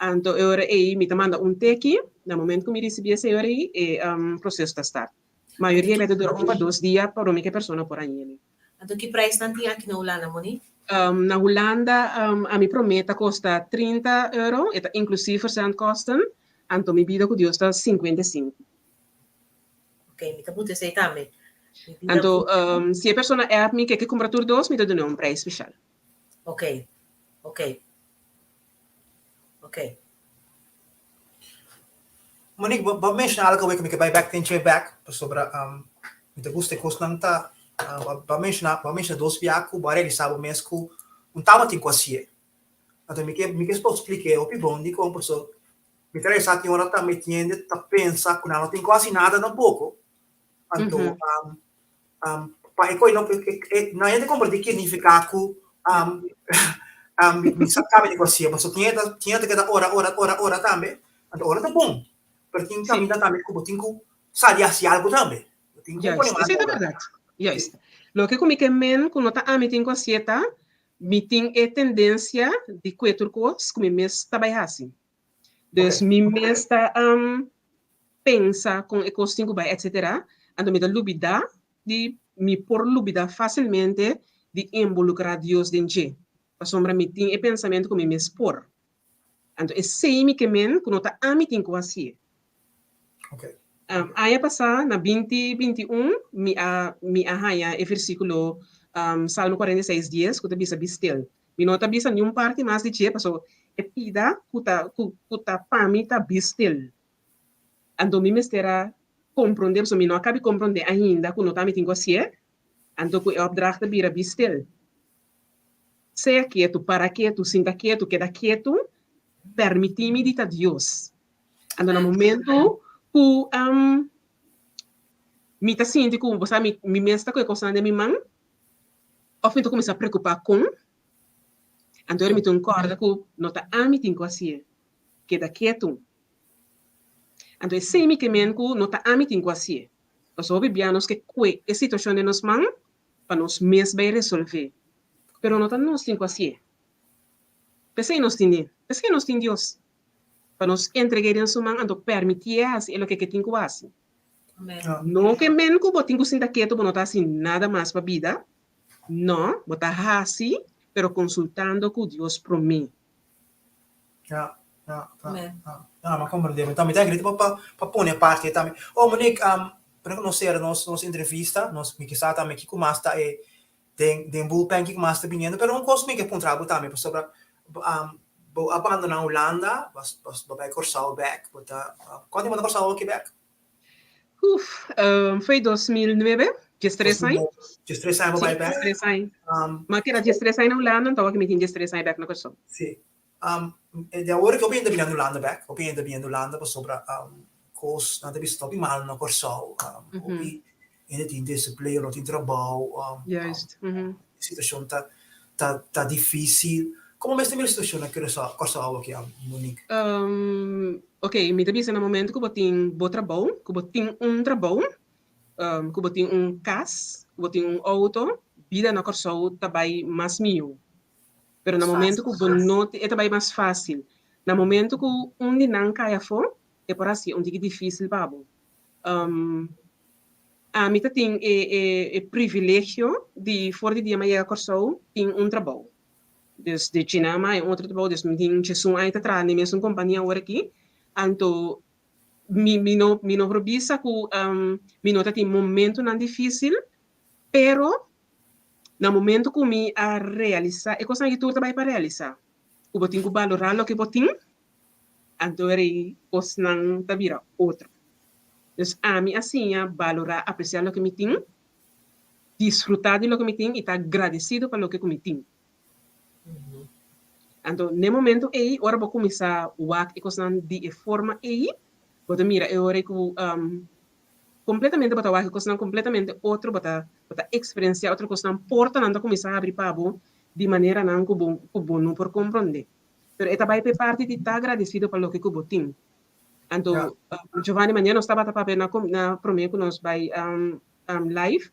Anto e ora ei mi ta manda un teki, na momento ku mi risibí esei ora ei e proseso ta start. Mayoria bes ta dura un pa dos dia pa prome ku e persona por hañ'é mi. Anto ki prijsnan tin aki na Hulanda, Monique? Na Hulanda ami prome ta kosta 30 euro, e ta inklusief verzendkosten, anto mi bida ku Dios ta 55. Ok, mi ta punta esei tambe. Mi bida Anto ku. si e persona app mi ke ke kumpra tur dos mi ta dun'é un prijs speshal. Ok, ok. Ok. Monique, bo bo menciona algo ku mi ke bai back ten che back pasobra um, mi ta gusta e kosnan ta uh, bo bo menciona bo menciona dos bia ku bo a realisa bo mes ku un tabatin ku hasié. Anto mi ke mi ke por splik'é hopi bon dikon paso mi ta realisa tin ora tambe tin hende ta pensa ku nan no tin ku hasi nada tampoko. Anto um, um, pa e koi no e, e, nan hende komprendé ki nifiká ku um, um, mi, mi sa kaba di ku hasié paso tin hende tin hende ta keda ora ora ora ora tambe. Anto ora ta bon, pero tin Sí. kaminda tambe ku bo tin ku sali hasi algu tambe. Bo tin ku pone Juist, man esei ta obra. bèrdat. Juist. Loke ku mi ke men ku no ta ami tin ku hasié ta, mi tin e tendensia di kue tur kos ku mi mes ta bai hasi. Dus Oké. mi mes ta um, pensa kon e kos tin ku bai etcetera, anto mi ta lubidá di mi por lubidá fásilmente di involukrá Dios den dje, pasobra mi tin e pensamentu ku mi mes por. Anto esei mi ke men ku no ta ami tin ku hasié. Oké. Aña pasá na binti 21 mi a mi a haña e versíkulo Salmo 46 dies ku ta bisa bi stil. Mi no ta bisa niun parti mas di dje pasobra e pida ku ta ku ku ta pa mi ta bi stil. Anto mi mester a komprondé, pasobra mi no a kabi komprondé ainda ku no ta mi tin ku hasié, anto ku e opdracht a bira bi stil. Sea ketu, para ketu, sinta ketu, keda ketu, permití mi di ta Dios. Anto na momento ku mi ta sinti ku, bo sa, mi mi mes ta ku e kosnan den mi man, òf mi ta kuminsá preokupá kon, anto mi tin kòrda ku no ta ami tin ku hasié, keda ketu. Anto esei mi ke men ku no ta ami tin ku hasié. Pasobra hopi bia nos ke kue e situashon den nos man. pa nos mes bai resolvé. Pero no ta nos tin ku hasié. P'esei nos tin di, p'esei nos tin Dios. Pa nos entreg'é den su man anto permitié hasi e loke ke tin ku hasi. No ke men ku bo tin ku sinta ketu bo no ta hasi nada mas pa bida. No, bo ta hasi, pero konsultando ku Dios promé. Ja, ja, ja, ja. Ja, m'a komprendé. Mi ta mi ta grita pa pa pa pone aparte tambe. Oh, Monique, um, promé ku nos sera nos nos entrevista, nos mi ke sa tambe kiko mas ta e den den bullpen kiko mas ta biniendo, pero un kos mi ke puntra bo tambe pasobra um, bo a bandoná Hulanda, bo a bo bai Kòrsou bèk, bo ta, kuantu bo ta Kòrsou awor aki bèk? Uf, um, foi 2009, 13 aña. 13 aña bo bai bèk? 13 aña. Um, Ma keda 13 aña na Hulanda, anto awor mi tin 13 aña bèk na Kòrsou. Sí. Um, di awor ki hopi hende bini Hulanda bèk, hopi hende bini Hulanda pasobra um, kos nan ta bisa hopi mal na Kòrsou. Um, hopi hende tin desempleo, no tin trabou. Um, Juist. Um, situashon ta, ta, ta difísil. Komo mester mira situashon na Curaçao, Kòrsou awor ki, Monique? Um, ok, mi ta bisa na momento ku bo tin bo trabou, ku bo tin un trabou, um, ku bo tin un kas, ku bo tin un outo, bida na Kòrsou ta bai mas mihó. Pero na momento ku bo no tin, e ta bai mas fásil. Na momento ku un di nan kai afó, e por hasi un tiki difísil pa bo. Um, ami ta tin e, e, e privilegio di for di dia mi a yega Kòrsou tin un trabou. Dus di China mi a un otro trabou, dus mi tin djesun aña ta traha den mesun kompania awor aki. Anto mi mi no mi no por bisa ku um, mi no ta tin momentunan difísil, pero na momento ku mi a realisá, e kosnan aki tur ta bai pa realisá, ku bo tin ku balorá loke bo tin, Anto rei kosnan ta bira otro. Dus ami a siña balorá, apresiá loke mi tin, disfrutá di loke mi tin i ta agradesido pa loke ku mi tin. Anto n'e momento ei ora bo kuminsá wak e kosnan di e forma ei, bo ta mira e ora ku kompletamente bo ta wak e kosnan kompletamente otro, bo ta bo ta eksperensiá otro kosnan, portanan ta kuminsá habri pa bo di maneranan ku bo ku bo no por komprondé. Pero e ta bai p'e parti di ta agradecido pa loke cu bo tin. Anto, Ja. Giovanni, manera nos tabata papia na com na prome cu nos bai live,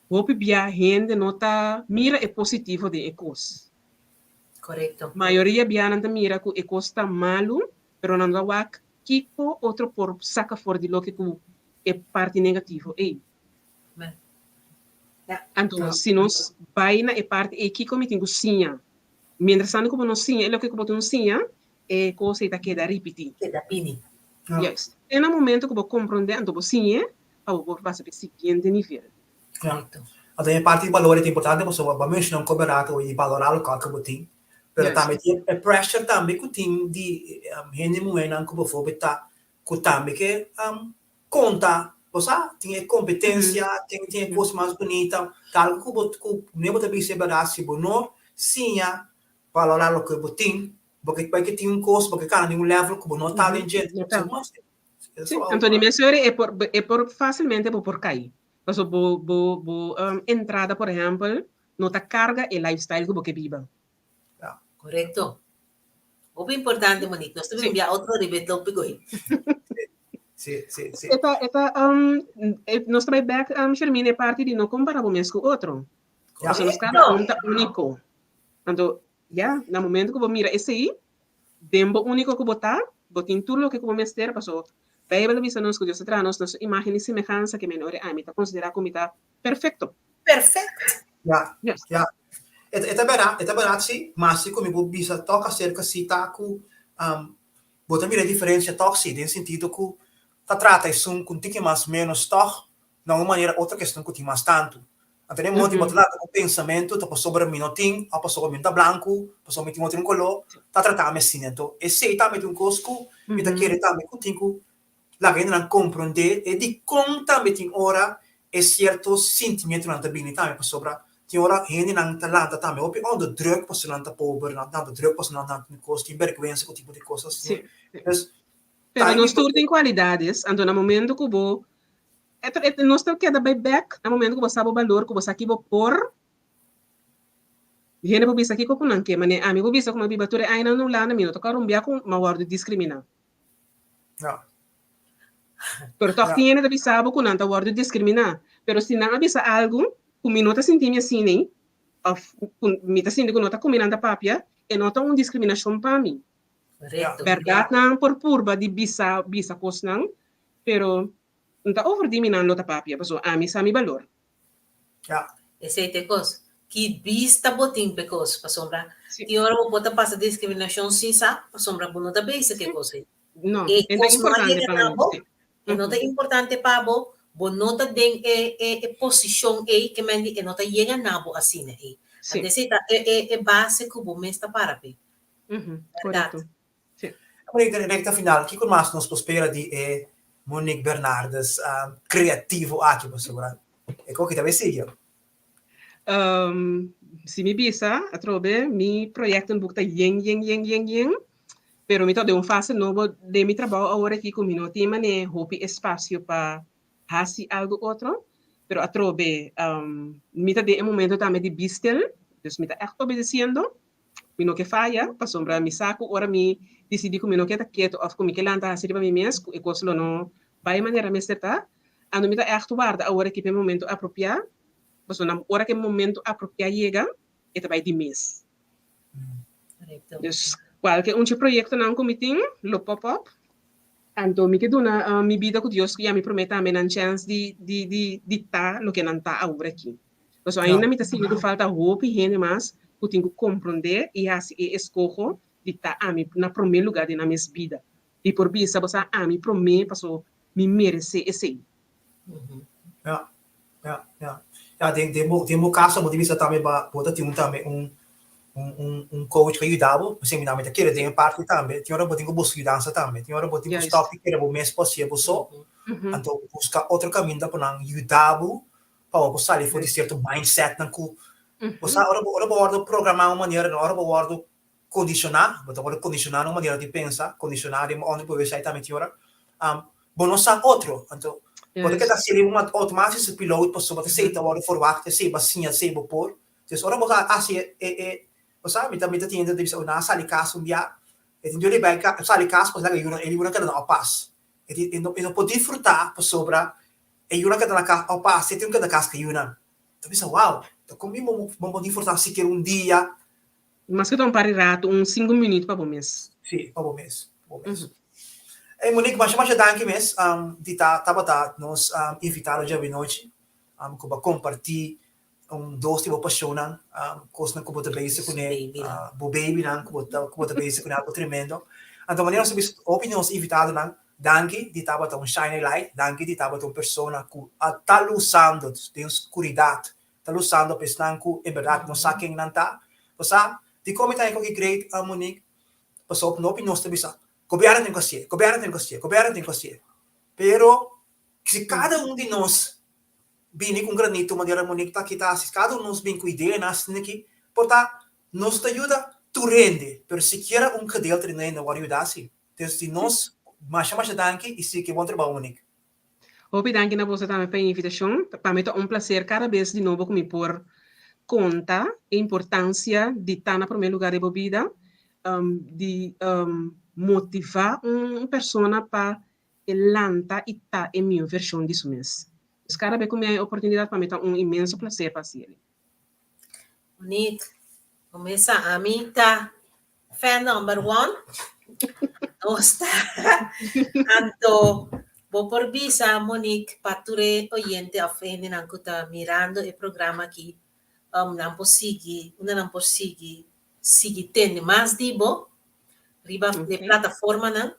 hopi bia hende no ta mira e positivo den e cos. Correcto. Mayoria bia nan ta mira cu e cos ta malu, pero nan no ta wak kico otro por saca for di loke cu e parti negativo ey. Anto, si nos bai na e parti ei, kiko mi tin ku siña? Mientras tanto ku bo no siña e loke ku bo tin ku siña, e kos ei ta keda ripití. Keda bini. Juist. Te na momento ku bo komprondé, anto bo siñ'é pa bo por pasa pa e siguiente nivel. Korekto. Anto e parti di balor ei ta importante pasobra bo a menshoná un kobe rato di balorá lokual ku bo tin, pero tambe tin e pressure tambe ku tin di hende muhénan ku boforbel ta ku tambe ke konta, bo sa, tin e kompetensia, tin tin e kos mas bunita, ta algu ku bo ku ne bo ta bisa e bèrdat, si bo no siña valorá loke bo tin, bo ke bai ke tin un kos, bo ke kana den un level ku bo no ta den dje. No ta. Sí, anto di mes ora e por e por fásilmente bo por kai. Pasobra bo bo bo entrada por ehèmpel no ta karga e lifestyle ku bo ke biba. Ja. Korekto. Hopi importante, Monique. Nos ta Sí. bia otro riba e tópiko ei. Sí, sí, sí. E ta, e ta, um, e, nos ta bai back, um, Shermine, e parti di no compara bo mes cu otro. Ja. Pasobra nos cada un ta único. Anto, ja, na momento cu bo mira esei, den bo único cu bo ta, bo tin tur loke cu bo mester, paso Bijbel ta bisa nos cu Dios a traha nos na su imagen y semehansa, ke men ora ami ta considera cu mi ta perfecto. Perfecto. Ja, Yes. ja. E ta, e ta bèrdat, e ta bèrdat sí, ma si ku mi por bisa tòg aserka sí ta ku um, bo ta mira e diferensia tòg sí, den sentido ku ta trata esun ku un tiki mas ménos tòg na un manera otro ku esun ku tin mas tantu. Anto den modo bo ta lanta ku pensamentu ta pasobra mi no tin òf pasobra mi no ta blanku, pasobra mi tin otro koló, ta trata mi asina. Anto esei tambe ta un kos ku mi ta kere tambe ku tin ku Laga hendenan komprondé e dikon tambe tin ora e sierto sintimentunan ta bini tambe pasobra tin ora hendenan ta lanta tambe hopi onder druk pasobra nan ta pober, nan ta lanta druk pasobra nan tin kos, tin bèrgwensa ku tipo di kos asina. Sí. Dus Pero nos tur tin kualidades, anto na momento ku bo nos ta keda bai bèk na momento ku bo sa bo balor, ku bo sa ki bo por, hende por bisa kiko ku nan ke, manera ami por bisa ku mi a biba tur e añanan na Hulanda mi no ta kòrda un bia ku mi a wòrdu diskriminá. Ja. Pero toch Ja. tin hende ta bisa bo ku nan ta wòrdu diskriminá. Pero si nan a bisa algu ku mi no ta sinti mi asina ei, òf ku mi ta sinti ku no ta ku mi nan ta papia, e no ta un diskriminashon pa mi. Korekto. Bèrdat nan por purba di bisa bisa kosnan, pero N ta over di mi nan lo ta papia, pasobra ami sa mi balor. Ja. Esei ta e kos. Ki bista bo tin p'e kos? Pasobra Sí. tin ora bo por ta pasa diskriminashon sin sa, pasobra bo no ta bezig ku e kos ei. No, E e ta kos no a importante yega pa na mi, bo, sí. e no ta importante pa bo, bo no ta den e e e posishon ei, ke men di e no ta yega na bo asina ei. Sí. Anto esei ta e e e base ku bo mes ta para p'e. Bèrdat. Korekto. Sí. Monique, den recta final, kiko mas nos por spera di e Monique Bernardes creativo aki pasobra e koki ta bay sigui. Si mi bisa atrobe mi projectenboek ta yen yen yen yen yen, pero mi ta den un fase nobo den mi trabou awor aki ku mi no tin mane hopi espacio pa hasi algo otro, pero atrobe mi ta den e momento tambe di be stil, dus mi ta echt obedeciendo. Mi no ke faya, pasobra mi sa ku ora mi disidí ku mi no ke ta ketu òf ku mi ke lanta hasi riba mi mes, ku e kos lo no bai manera mester ta. Anto mi ta ègt warda awor aki pa e momentu apropiá, pasobra na ora ku e momentu apropiá yega, e ta bai di mes. Dus kualke un dje proyektonan ku mi tin lo pop up. Anto mi ke duna mi bida ku Dios ku ya mi promé tambe nan chèns di di di di ta loke nan ta awor aki. Pasobra ainda mi ta sinti ku falta hopi hende mas ku tin ku komprondé i hasi e eskoho di ta ami na promé lugá den nan mes bida. Di por bisa bo sa ami promé paso mi meresé esei. Ja, ja, ja. Ja, den, den bo, den bo kaso bo ta bisa tambe ba bo ta tin un tambe un un un un coach ku a yuda bo. Pasobra mi ta kere den e parti tambe tin ora bo tin ku buska yudansa tambe. Tin ora bo tin ku stòp di kere bo mes por hasié bo so. Anto buska otro kaminda pa nan yuda bo pa bo por sali for di cierto mindsetnan cu bo sa ora bo ora bo wordo programa un manera no ora bo wordo condiciona bo ta wordo condiciona na un manera di pensa condiciona den bo onderbewustzijn tambe tin ora bo no sa otro anto bo ta keda haci riba un automatische piloot pasobra bo ta esey ta wordo verwacht esey bo a siña esey bo por dus ora bo ta haci e e bo sa mi ta mi ta tin hende ta bisa nan a sali cas un bia e tin djoli bay sali cas pasobra e yunan e yunan keda na opas e no e no por disfruta pasobra E yunan keda na kas o pa aseti un keda kas ku e yunan. Ta bisa wow, ta kon mi bo bo disfrutá sikiera un dia. Mas ke ta un par di ratu, un sinku minüt pa bo mes. Sí, pa bo mes, pa bo mes. Ey Monique, masha masha danki mes di ta tabata nos invitado djawe nochi, ku bo a kompartí un dos di bo pasionnan, kosnan ku bo ta bezig kuné, bo babynan ku bo ta ku bo ta bezig kuné, algo tremendo. Anto manera nos a bisa hopi di nos invitadonan, danki di tabata un shining light, danki di tabata un persona ku a ta lusando den skuridat, ta lusando pa esnan ku en bèrdat no sa ken nan ta. Bo sa dikon mi ta haña koki great, Monique? Pasobra hopi nos ta bisa, gobièrnu tin ku hasié, gobièrnu tin ku hasié, gobièrnu tin ku hasié. Pero si kada un di nos bini ku un granito manera Monique ta kita hasi, kada un nos bin ku ideanan asina aki, por ta nos ta yuda tur hende, pero sikiera un gedeelte di nan hende wòrdu yuda si. Entonces di nos masha masha danki i sigui bon trabou Monique. Hopi danki na boso tambe pa e invitashon. Pa mi ta un plaser kada bes di nobo ku mi por konta e importansia di ta na promé lugá den bo bida, di motivá un persona pa e lanta i ta e mihó vershon di su mes. Dus kada be ku mi haña e oportunidat pa mi ta un inmenso plaser pa hasi el. Monique, kumesa ami ta fan number one. Nos ta. Anto bo por bisa Monique pa tur e oyente of hendenan ku ta mirando e programa aki, nan por sigui, unda nan por sigui, sigui tende mas di bo riba e plataformanan.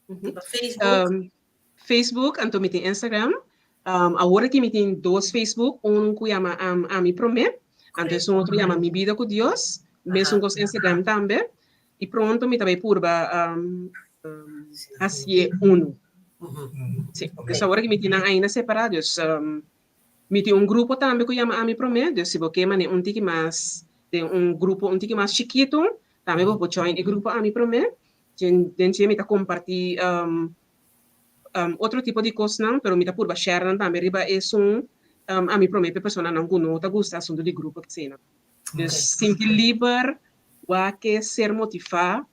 Riba Facebook. Facebook, anto mi tin Instagram. Awor aki mi tin dos Facebook, un ku yama Ami Promé, anto esun otro yama Mi Bida ku Dios, mesun kos Instagram tambe. I pronto mi ta bai purba hasié unu. Sí, dus awor aki mi tin nan ainda separá, dus Mi tin un grupo tambe ku yama Ami Promé, dus si bo ke manera un tiki mas den un grupo un tiki mas chikitu, tambe bo por join e grupo Ami Promé. Den dje mi ta kompartí otro tipo di kosnan, pero mi ta purba share nan tambe riba esun Ami Promé pa e personanan ku no ta gusta asuntu di grupo asina. Dus sinti liber, wak ke ser motivá,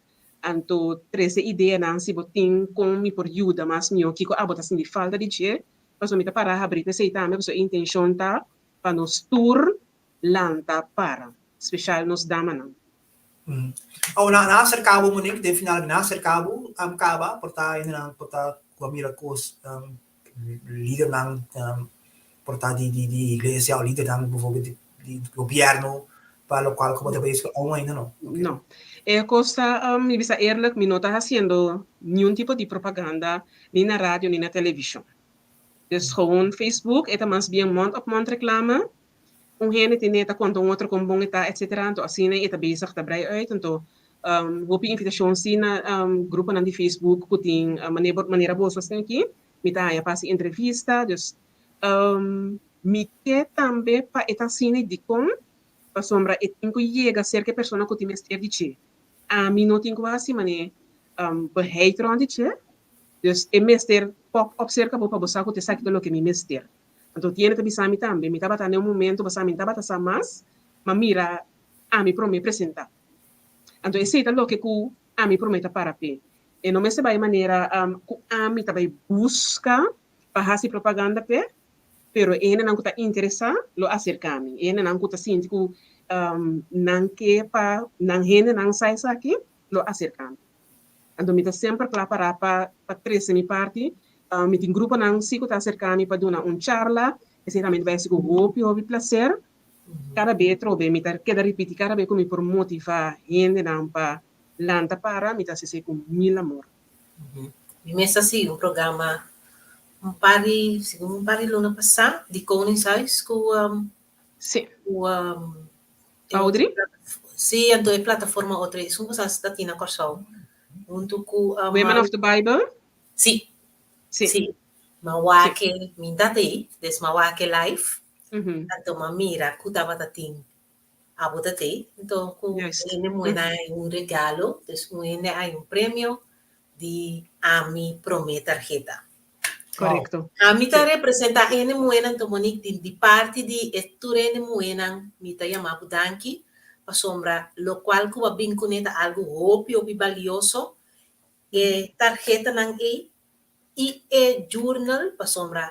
anto trese ideanan si bo tin kon mi por yuda mas mihó, kiko abo ta sinti falta di dje. Pasobra mi ta para habrí p'esei tambe, pasobra e intenshon ta pa nos tur lanta para, speshal nos damanan. Awor nan a aserká bo, Monique, den final nan a aserká bo, kaba por ta hendenan por ta ku a mira kos, lidernan por ta di di iglesia o lidernan bijvoorbeeld di gobièrnu pa lokual ku bo ta bezig aun ainda no? No. E kos ta, mi bisa eerlijk, mi no ta hasiendo niun tipo di propaganda ni na radio ni na televishon. Dus gewoon Facebook e ta mas bien mond op mond reclame. Un hende tene ta konta un otro kon bon e ta etcetera anto asina e ta bezig ta brei uit anto hopi invitashon si na gruponan di Facebook ku tin manera boso asina aki mi ta haña pa hasi entrevista dus mi ke tambe pa e ta asina dikon pasobra e tin ku yega serka e persona ku tin mester di dje ami no tin ku hasi mane beheid rond di dje dus e mester pop op serka bo pa bo sa ku ta esaki ta loke mi mester. Anto tiene ta bisa mi tambe, mi tabata na un momento pasá mi tabata sa mas, ma mira ami promé presentá. Anto esei ta loke ku ami promé ta para p'e. E no mester bai manera ku ami ta bai buska pa hasi propaganda p'e, pero e hendenan ku ta interesá lo aserká mi. E hendenan ku ta sinti ku nan ke pa nan hendenan sa esaki lo aserká mi. Anto mi ta semper kla pará pa pa trese mi parti. Mi tin gruponan si ku ta aserká mi pa duna un charla. Esei tambe ta bai hasi ku hopi hopi plaser. Kada be trobe mi ta keda ripití kada be ku mi por motivá hendenan pa lanta para, mi ta hasi esei ku mil amor. Mi mes a sigui un programa un par di, segun un par di luna pasá di Koningshuis ku ku Audrey? Sí, anto e plataforma otro esun ku sa ta tin na Kòrsou. Huntu ku Women of the Bible? Sí. Sí. Ma wak e, mi ta tei, des ma wak e live. Anto ma mira ku tabata tin abo ta tei. Anto ku hende muhé nan hay un regalo, dus un hende hay un premio di Ami Promé Tarheta. Korekto. Ami ta representá hende muhénan to Monique di di parti di e tur hende muhénan mi ta yama bo danki pasobra lokual ku bo a bin kuné ta algu hopi hopi balioso e tarhetanan ei i e journal pasobra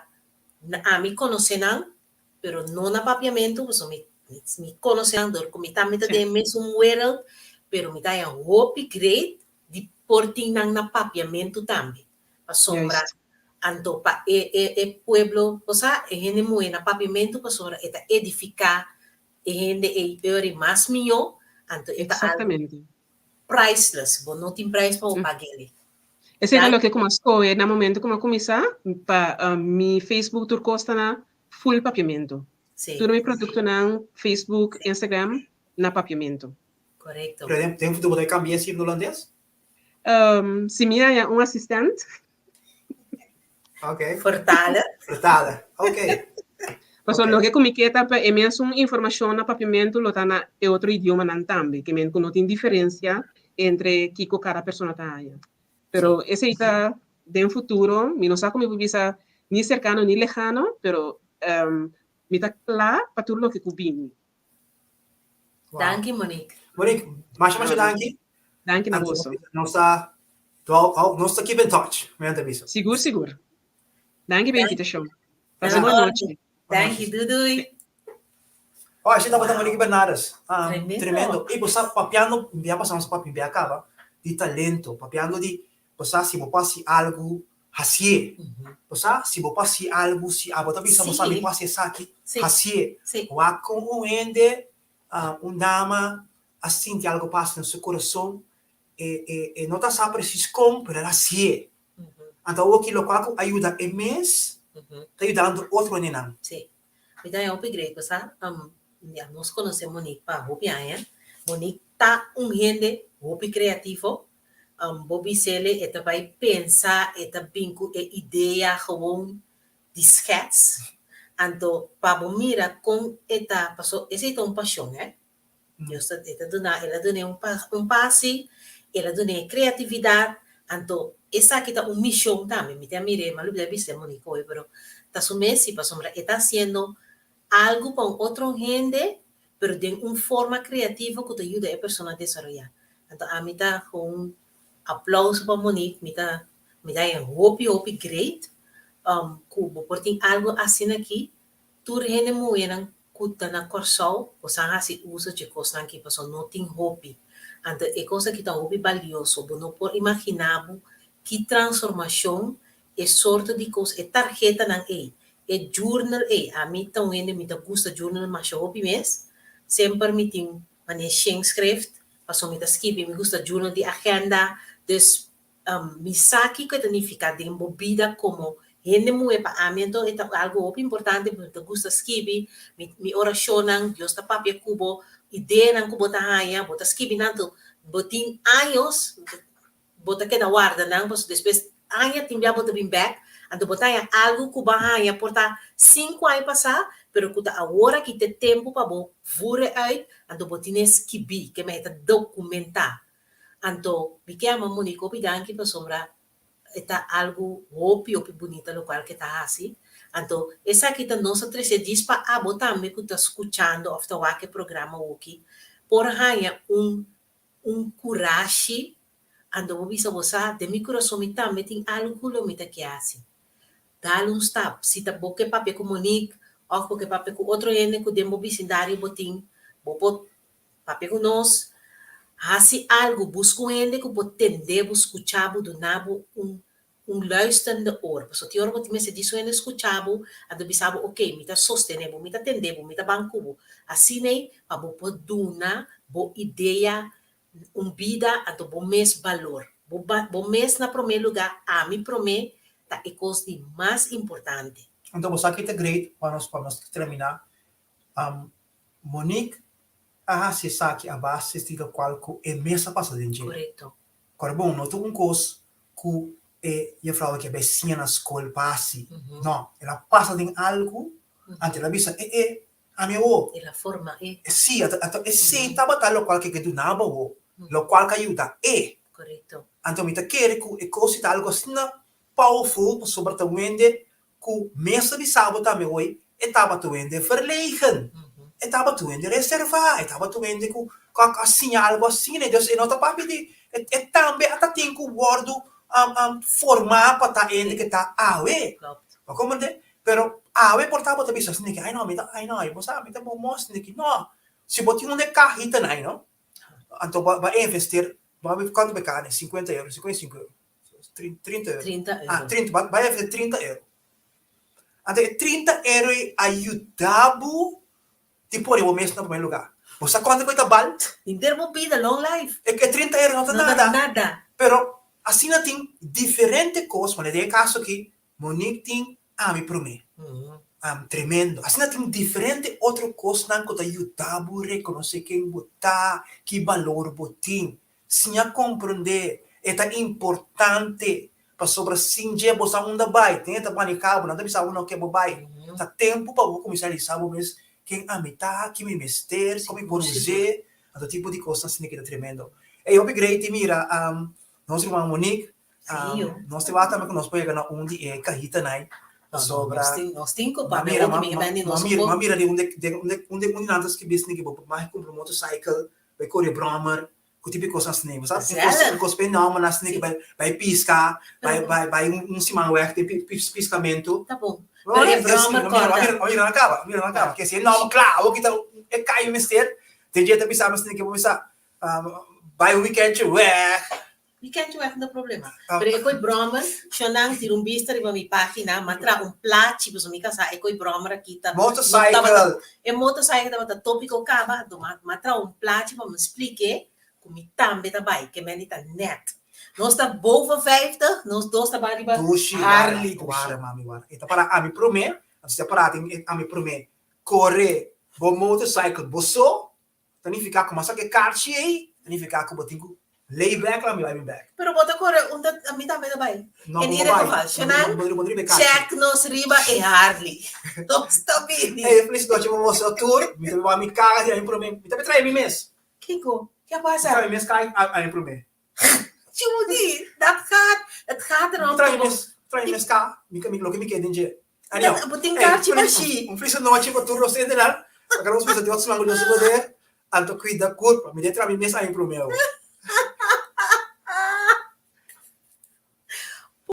ami konosé nan pero no na papiamentu pasobra mi mi konosé nan dor ku mi tambe ta den e mesun wereld pero mi ta haña hopi great di por tin nan na papiamentu tambe pasobra anto pa e e e pueblo bo sa e hende muhe na papiamentu pasobra e ta edifica e hende ey ori mas miyo anto e ta algo priceless bo no tin prijs pa bo pag'ele. Esei ta loke ku mi a skohe na momento ku mi a kuminsá pa mi Facebook tur kos ta na full papiamentu. Tur mi produktonan Facebook, Instagram na papiamentu. Korekto. Pero den futuro bo ta kambia esei na hulandes? Si mi haña un asistent. Ok. Vertaler. Vertaler, ok. Pasobra loke ku mi ke ta pa e mesun informashon na papiamentu lo ta na e otro idiomanan tambe, ke men ku no tin diferensia entre kiko kada persona ta haña. Pero esei ta den futuro, mi no sa ku mi por bisa ni serkano ni lehano, pero mi ta kla pa tur loke ku bini. Wow. Danki Monique. Monique, masha masha danki. Danki na boso. Nos ta nos ta keep in touch, mi ta bisa. Sigur sigur. Danki pa invitashon. Pasa bon nochi. Danki, doei doei. Oh, así tabata Monique Bernardes. Ah, tremendo. Tremendo. Y bo sa papiando, ya pasamos papi bia caba, di talento, papiando di, bo sa si bo pasi algo, Hasié. Bo sa, si bo por hasi algu, si abo ta bisa bo sa mi por hasi esaki, hasié. Wak kon un hende, un dama a sinti algu pasa den su kurason, e e e no ta sa presis kon, pero el a hasié. Anto awoki lokual ku a yuda e mes, ta yudando otro hendenan. Sí. Mi ta haña hopi great, bo sa, ya nos konosé Monique pa hopi aña. Monique ta un hende hopi kreativo, Bo bis'ele e ta bai pensa, e ta bin ku e idea gewoon di schets. Anto pa bo mira kon e ta, paso esei ta un pashon hè. Dios ta e ta duna, el a dun'é un un pasi, el a dun'é kreatividat, anto esaki ta un mishon tambe. Mi ta mir'é, mi a lubida bis'é Monique hoy, pero ta su mes si, pasobra e ta hasiendo algu pa un otro hende, pero den un forma creativo cu ta yuda e persona desaroya. Anto ami ta cu un aplauso pa Monique, mi ta mi ta haña hopi hopi great. Ku bo por tin algu asina aki, tur hende muhénan ku ta na Kòrsou bo sa hasi uso dje kosnan aki pasobra no tin hopi. Anto e kos aki ta hopi balioso. Bo no por imaginá bo ki transformashon e sorto di kos, e tarhetanan ei, e journal ei. Ami ta un hende mi ta gusta journal masha hopi mes. Semper mi tin manera shenschrift pasobra mi ta skibi, mi gusta journal di agenda. Dus Mi sa kiko e ta nifiká den bo bida komo hende muhé. Pa ami anto e ta algu hopi importante, mi ta gusta skibi mi mi orashonnan, Dios ta papia ku bo, ideanan ku bo ta haña, bo ta skibi nan anto bo tin años bo ta keda warda nan pasobra despues aña tin bia bo ta bin bèk, anto bo ta haña algu ku bo a haña por ta sinku aña pasá pero ku ta awor aki ta e tempu pa bo vure uit anto bo tine skibí, ke mei ta dokumentá. Anto mi ke ama Monique hopi danki pasobra e ta algu hopi hopi bunita lokual ke ta hasi. Anto esaki ta nos a trese djis pa abo tambe ku ta skuchando òf ta wak e programa awoki por haña un un kurashi anto bo bisa bo sa den mi kurason mi tambe tin algu ku lo mi ta ke hasi. Dal un stap. Si ta bo ke papia ku Monique òf bo ke papia ku otro hende ku den bo bisindario bo tin bo por Papia ku nos, hasi algu, buska un hende ku por tende bo, skucha bo, duna bo un un luisterende oor. Pasobra tin ora bo tin mester djis un hende skucha bo, anto bisa bo, ok, mi ta sostene bo, mi ta tende bo, mi ta ban ku bo. Asina ei pa bo por duna bo idea un bida, anto bo mes balor. Bo bo mes na promé lugá, ami promé, ta e kos di mas importante. Anto bo sa ki ta great pa nos pa nos terminá. Monique a hasi esaki a base di lokual ku e mes a pasa den dje. Korekto. Kòrda bon, no ta un kos ku e jefrou aki a bai siña na skol pa hasi. No, el a pasa den algu, anto el a bisa, e e, ami awor. El a forma e. Sí, anto esei tabata lokual ku e ke dunaba awor, lokual ku a yuda e. Korekto. Anto mi ta kere ku e kos si ta algu asina powerful pasobra ta wende ku mes ta bisa bo tambe hoy, e tabata wende verlegen, e tabata wende reservá, e tabata wende ku a siña algu asina, dus e no ta papia di, e tambe a ta tin ku wòrdu formá pa ta hende ke ta awe. Bo komprende? Pero awe por tabata bisa asina ke, ai no, mi ta, ai no, bo sa mi ta bon mos asina ke, no, si bo tin un de kahita ai no, anto bo a investir, bo a kuantu bo e kane? Sinkuenta euro, 55 euro. 30 euro. 30 euro. Ah, 30, ba, bai even 30 euro. Anto e 30 euro ei a yuda bo di pone bo mes na primer lugar. Bo sa kuantu ku e ta bal? Henter bo bida, long life. E, e 30 euro no ta No ta nada. nada. Pero asina tin diferente kos, manera den e kaso aki, Monique tin ami promé. Am, tremendo. Asina tin diferente otro kosnan ku ta yuda bo rekonosé ken bo ta, ki balor bo tin. Siña komprendé, e ta importante, pasobra sin dje bo sa unda bai, tin e ta maneha bo, nan ta bisa bo no ke bo bai. Ta tempu pa bo kuminsá realisá bo mes ken ami ta, ki mi mester, kon mi por us'é, anto tipo di kosnan asina ki ta tremendo. Ey, hopi great di mira nos ruman Monique, nos ta wak tambe ku nos por yega na un di e kahitanan pasobra Nos tin ku papia hopi, mi ke bende nos un m'a mira di un di un di nan ta skirbi esaki bo por mas kumpra un motorcycle, bai kore brommer, Ku tipo di kosnan asina? Bo sa Gezellig. un kos p'e nòmbernan asina ke bai bai piska, bai bai bai un siman wèg den piskamentu. Ta bon. Pero e bròmer kòrda. No, mira no a kaba, mira no a kaba. Ke si e nòmber klavo ki ta e kai mester, den dje ta bisa mi asina ke bo bisa bai un wikèntje wèg. Wikèntje wèg no ta problema. Pero e koi bròmer, shonnan tira un bista riba mi página, m'a traha un plachi pasobra mi kasá e koi bròmer aki ta Motorcycle. E motorcycle tabata tópiko kaba, anto m'a traha un plachi pa mi splik'é ku mi tambe ta bai, ke meni ta nèt. Nos ta boven vijftig, nos dos ta bai riba Dushi, Harley, dushi. Wara, mami, wara. E ta para ami promé, anto si ta para tin ami promé, kore bo motorcycle bo so, Ta nifiká ku mas ke karchi ei, ta nifiká ku bo tin ku lay back la mi bai mi back. Pero bo ta kore un ta mi tambe ta bai. No, En bo ieder bai. geval, Shannan, Bo bo riba e karchi. check nos riba e Harley. Nos ta bini. Hey, feliz nochi pa boso tur. Mi ta bai mi kaga di ami promé. Mi ta bai trae mi mes. Kiko? Ke a Mi pasa? trae mi mes kaga ami promé. Judy, dat gaat, het gaat erom Mi trae mi ku bo mes, trae mi mes kaga. Mi mi loke mi ke den dje. Anyhow, Dat, bo tin hey, karchi feliz, bashí. un feliz nochi pa tur nos hendenan. Laga nos bisa Dios su man ku Dios su poder. Anto kuida kurpa. Mi den traha mi mes ami promé awor.